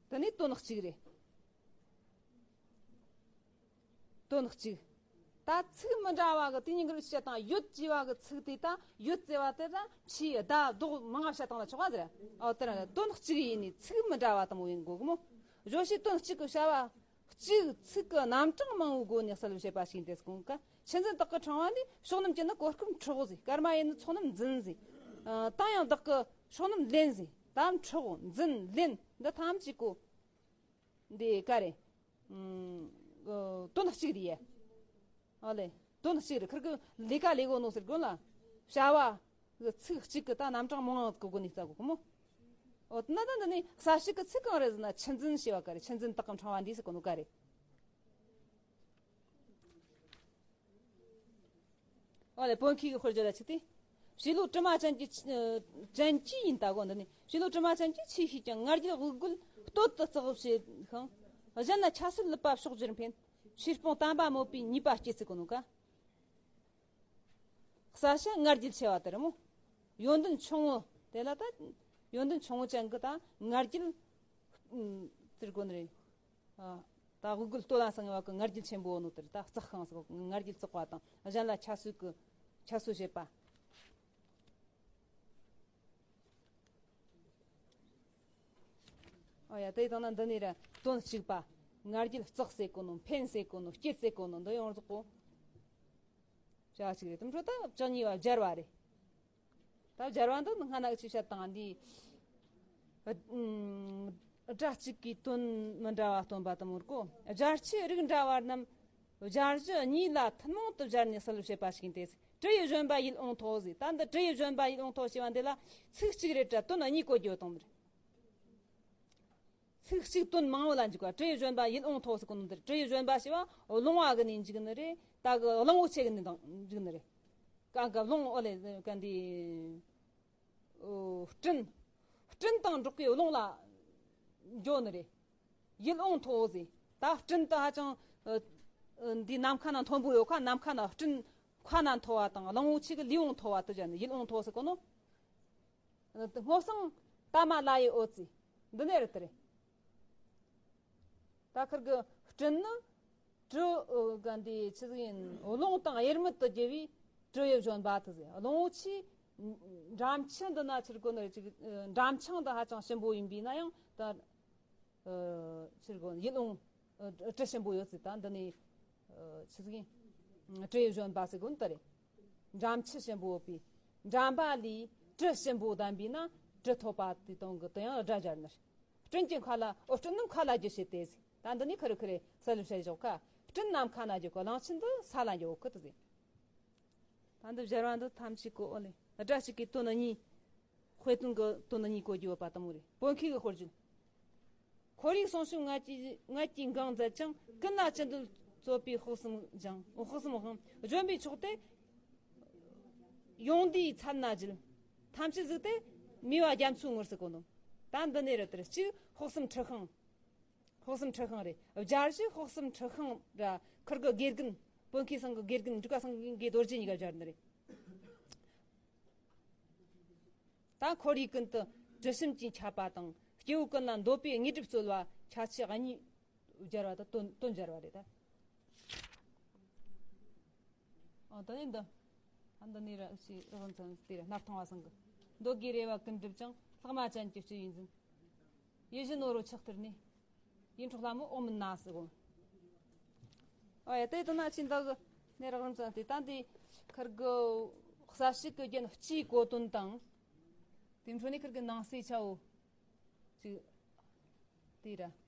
དེ་ནས་དོན་གཅིག་རེད། དོན་གཅིག་ད་ཚིག་མི་འདྲ་བ་གི་དེ་གཉིས་ཀར་བཤད་དང་ཡོད་ཅེས་པ་གི་ཚིག་དེ་དང་ཡོད་ཟེར་བ་དེ་དང་ཕྱིའི་བརྡ་རྡོག་མང་ང་བཤད་དང་ལ་ཆོག་པ་ཟེར། ཨོ་དེ་ར་དོན་གཅིག་ཡིན་ནི་ཚིག་མི་འདྲ་བ་དང་མོ་ཡིན་དགོས་གི་མོ། བརྗོད་བྱའི་དོན་གཅིག་གི་བྱ་བ་གཅིག་ཚིག་གི་རྣམ་གྲངས་མང་བོའི་སྒོ་ནས་གསལ་བཤད་པ་ཞིག་འདེད་གོང་ཀ། ཆུ་འཛིན་དག་གི་ཕྲེང་བ་འདི་ཕྱོགས་རྣམས་ཀྱི་ནི་གོ་སྐབས་འཕྲོག་ཟིག། སྐར་མ་ཡིན་ནི་ཚོགས་རྣམས་འཛིན་ཟིག། ཨ། ད་ཡང་བདག་གི་ཕྱོགས་རྣམས་ལེན་ཟིག། ད་འཕྲོག་འཛིན་ལེན་འདི་ཐམས་ཅད་གོ། འདི་ག་རེ། ཨ། དོན་གཅིག་རེད་ཡ། ཨོ་ལེ། དོན་གཅིག་རེད། ཁིར་གི་ལས་ཀ་ལས་གོ་ནོ་ཟེར་དགོས་ལ། བྱ་བ་གི་ཚིག་གཅིག་གི་ད་རྣམ་གྲངས་མང་བ་གི་སྒོ་ནས་བཙལ་དགོས་གི་མོ། ཨོ་ན་ད་འདི་ནི་གསལ་བྱེད་གི་ཚིག་གང་རེད་ཟེར་ན་ཆུ་འཛིན་ཞེས་པ་ག་རེད། ཆུ་འཛིན་དག་གི་ཕྲེང་བ་འདི་ཟེར་གོ་ནོ་ག་རེད། ཨོ་ལེ། བོད་མཁས་གི་དཔེར་བརྗོད་ལ་ཆིག་སྟེ། བྱིས་བློ་དྲི་མ་ཅན་གྱི་ཅན་གྱི་ཡིན་ད་གོ། འདི་ནི་བྱིས་བློ་དྲི་མ་ཅན་གྱི་ཆེས་ཤེས་ཀྱང་ང་རྒྱལ་དབུགས་འགུལ་སྟོད་དུ་བརྩེགས་བྱེད་ཤིང་། གཞན་ལ་ཁྱད་གསོད་ལུད་པ་ཕྱོགས་བཅུར་འཕེན། ཆོས་སྤོང་དམ་པ་མོད་པའི་ཉེས་པ་སྐྱེད་ཚིག་གོ་ནོ་ཀ། གསལ་བྱ་ང་རྒྱལ་ཆེ་བ་དེ་རེད་མོ། ཡོན་ཏན་ཆུང་ངུ་དེ་ལ་ད་ཡོན་ཏན་ཆུང་ངུ་ཅན་གི་ད་ང་རྒྱལ། ཨུམ། ཟེར་དགོས་ནི་རེད། ཨ། ད་དབུགས་འགུལ་སྟོད་ལ་སང་བ་གི་ང་རྒྱལ་ཆེན་པོ་ནོ་དེར་ད་བརྩེགས་ཤིང་ཟེར་གོ། ང་རྒྱལ་བརྩེགས་པ་དང་གཞན་ལ་ཁྱད་གསོད་གི་ཁྱད་གསོད་བྱེད་པ། ཨོ་ཡ། དེ་དང་ན་འདི་ནས་ར་དོན་གཅིག་པ། ང་རྒྱལ་བརྩེགས་ཟེར་གོ་ནོ། འཕེན་ཟེར་གོ་ནོ། སྐྱེད་ཟེར་གོ་ནོ་འདི་ཡོངས་རྫོགས་གོ། བྱ་བ་གཅིག་རེད། དེ་འཕྲོ་ད་བཅུ་གཉིས་པ་སྦྱར་བ་རེད། ད་སྦྱར་བ་འདི་སྔ་ན་ཅི་བཤད་དང་འདི། ཨ། སྒྲ་གཅིག་གིས་དོན་མི་འདྲ་བ་སྟོན་པ་དང་མོར་གོ། སྦྱར་ཆོས་རིགས་འདྲ་བ་རྣམས་སྦྱར་གཞི་གཉིས་ལ་ཐུན་མོང་དུ་སྦྱར་ནས་གསལ་བཤད་པ་ཞིག་ཡིན་ཏེ། དྲི་ཡི་བཞོན་པ་ཡིད་འོང་མཐོ་ཟེར། ད་འདི་དྲི་ཡི་བཞོན་པ་ཡིད་འོང་མཐོ་ཞེས་པ་འདི་ལ་ཚིག་གཅིག་རེད་དྲ་དོན་གཉིས་གོ་རྒྱུ་དང་འདིར། ཚིག་གཅིག་དོན་མང་བོ་ལ་འཇུག་པ། དྲི་ཡི་བཞོན་པ་ཡིད་འོང་མཐོ་ཟེར་གོ་ནོ་འདིར། དྲི་ཡི་བཞོན་པ་ཞེས་པ་རླུང་བ་གི་ནས་འཇུག་ནི་རེད། ད་གི་གླང་པོ་ཆེ་གི་ནས་དང་འཇུག་ནི་རེད། གང་གི་རླུང་ཨོ་ལེ་ག་འདི། ཨོ། སྤྲིན། སྤྲིན་དང་འགྲོགས་པའི་རླུང་ལ་འགྱོ་ནི་རེད། ཡིད་འོང་མཐོ་ཟེར། ད་སྤྲིན་དུ་ཧ་ཅང་། ཨ། ཨ། འདི་ནམ་མཁའ་ན་མཐོན་པོ་ཡོད་ཁ། ནམ་མཁའ་ན་སྤྲིན་ཁ་ན་མཐོ་བ་དང་གླང་པོ་ཆེ་གི་ལུས་འོང་མཐོ་བ་དུ་བྱ་ནི་ཡིད་འོང་མཐོ་ཟེར་གོ་ནོ། སྔོ་བསངས་ཏ་མ་ལ་ཡི་འོད་ཟེར། འདི་ནས་རེད་དེ་རེད། ད་ཁིར་གི་སྤྲིན་ནི་དྲི། ཨོ། ག་འདི་ཆི་ཟིག་ཡིན། རླུང་དང་དབྱེར་མེད་དུ་རྒྱུ་བའི་དྲི་ཡི་བཞོན་པ་དེ་ཟེར། རླུང་བོ་ཆེ་འགྲམ་ཆུ་འདི་ན་ཆི་ཟེར་གོ་ནི་རེད། ཅིག་འགྲམ་ཆུ་འདི་ཧ་ཅང་ཞིམ་པོ་ཡིན་པས་ན་ཡང་ད། ཨ། ཆི་ཟེར་གོ་ནི། ཡིད་འོང་། ཨ། དྲི་ཞིམ་པོ་ཡོད་ཟེར། ད་འདི་ནི། ཨ། ཆི་ཟིག་ཡིན། དྲི་ཡི་བཞོན་པ་ཟེར་གོ་ནི་ད་རེད། འགྲམ་ཆུ་ཞིམ་པོ་ཡོད་པའི་འགྲམ་པ་ལས་དྲི་ཞིམ་པོ་ལྡན་པས་ན་དྲི་ཐོབ་པ་དེ་དང་གི་དེ་ཡང་སྒྲ་སྦྱར་ནི་རེད། སྤྲིན་གྱི་མཁའ་ལ། ཨོ། སྤྲིན་ནི་མཁའ་ལ་རྒྱུ་བྱེད་དེ་ཟེར། ད་འདི་ནི་ཁ་རུ་ཁ་རེ་གསལ་བཤད་ཞོག་ཁ། སྤྲིན་ནམ་མཁའ་ན་རྒྱུ་གོ། གླང་ཆེན་འདི་ས་ལ་རྒྱུ་གོ་ཁུ་དེ་ཟེར། ད་འདི་སྦྱར་བ་འདི་ཐམས་ཅད་གོ། ཨོ་ལེ། སྒྲ་གཅིག་གིས་དོན་གཉིས། དཔེ་དོན་གྱི་དོན་གཉིས་གོ་རྒྱུ་བ་དང་མོ་རེད། བོད་མཁས་ཀྱི་དཔེར་བརྗོད། ཁོར་ཡུག་སྲུང་སྐྱོབ་ངད་ཀྱིས་ངད་ཀྱིས་འགངས་མཛད་ཅིང་། ཀུན་ལ་ཅི་འདོད་རྩོད་པའི་དཔག་བསམ་སྦྱང་། དཔག་བསམ་དབང་བརྗོད་པའི་མཆོག་དེ། ཡོངས་འདུའི་ཚད་ན་བརྒྱུད། ཐམས་ཅད་གཟིགས་ཏེ་མོས་པ་རྒྱ་མཚོའི་ངོར་ཟེར་གོ་ནོ། ད་འདི་ནས་རེད་དེར་གཅིག་དཔག་བསམ་འཁྲི་ཤིང་། དཔག་བསམ་འཁྲི་ཤིང་རེད། སྦྱར་གཞི་དཔག་བསམ་འཁྲི་ཤིང་ར་ཁིར་གི་དགེ་རྒན། བོད་མཁས་ཚང་གི་དགེ་རྒན་འབྲུག་པ་སངས་རྒྱས་རྡོ་རྗེ་གཉིས་ཀ་སྦྱར་ནི་རེད། ད་ཁོར་ཡུག་ཀུན་ཏུ་དྲི་ཞིམ་གྱིས་ཁྱབ་པ་དང་། སྐྱེ་བོ་ཀུན་ལ་འདོད་པའི་དངོས་གྲུབ་སྩོལ་བ་ཁྱད་ཆོས་གཉིས་སྦྱར་བ་དང་དོན་དོན་སྦྱར་བ་རེད་ད། ཨ། ད་ནི་འདི། ཨ། འདི་ནི་ར་ཨུ་ཆི་རི་བོན་ཚང་དེ་ར་སྣར་ཐང་བ་སང་གི། འདོད་དགུའི་རེ་བ་ཀུན་འགྲུབ་ཅིང་། ལྷག་མ་ཅན་གྱི་སྤྱོད་ཡུལ་འཛིན། ཡིད་བཞིན་ནོར་བུ་ཆགས་ཐུལ་ནས། ཡིད་འཕྲོག་ལྷ་མོ་འོག་མིན་ན་ཟེར་གོ། ཨོ་ཡ། དེ་དུ་ན་ཆིན་ད་གི་ནས་རག་རིམ་ཙམ་དེ་ད་འདི་ཁིར་གི་གསལ་བྱེད་ཀྱི་རྒྱན་སྤྱིའི་གོ་དོན་དང་། དེ་འཕྲོ་ནས་ཁིར་གི་ནང་གསེས་ཆ་བོ་ཅིག་དེ་ར་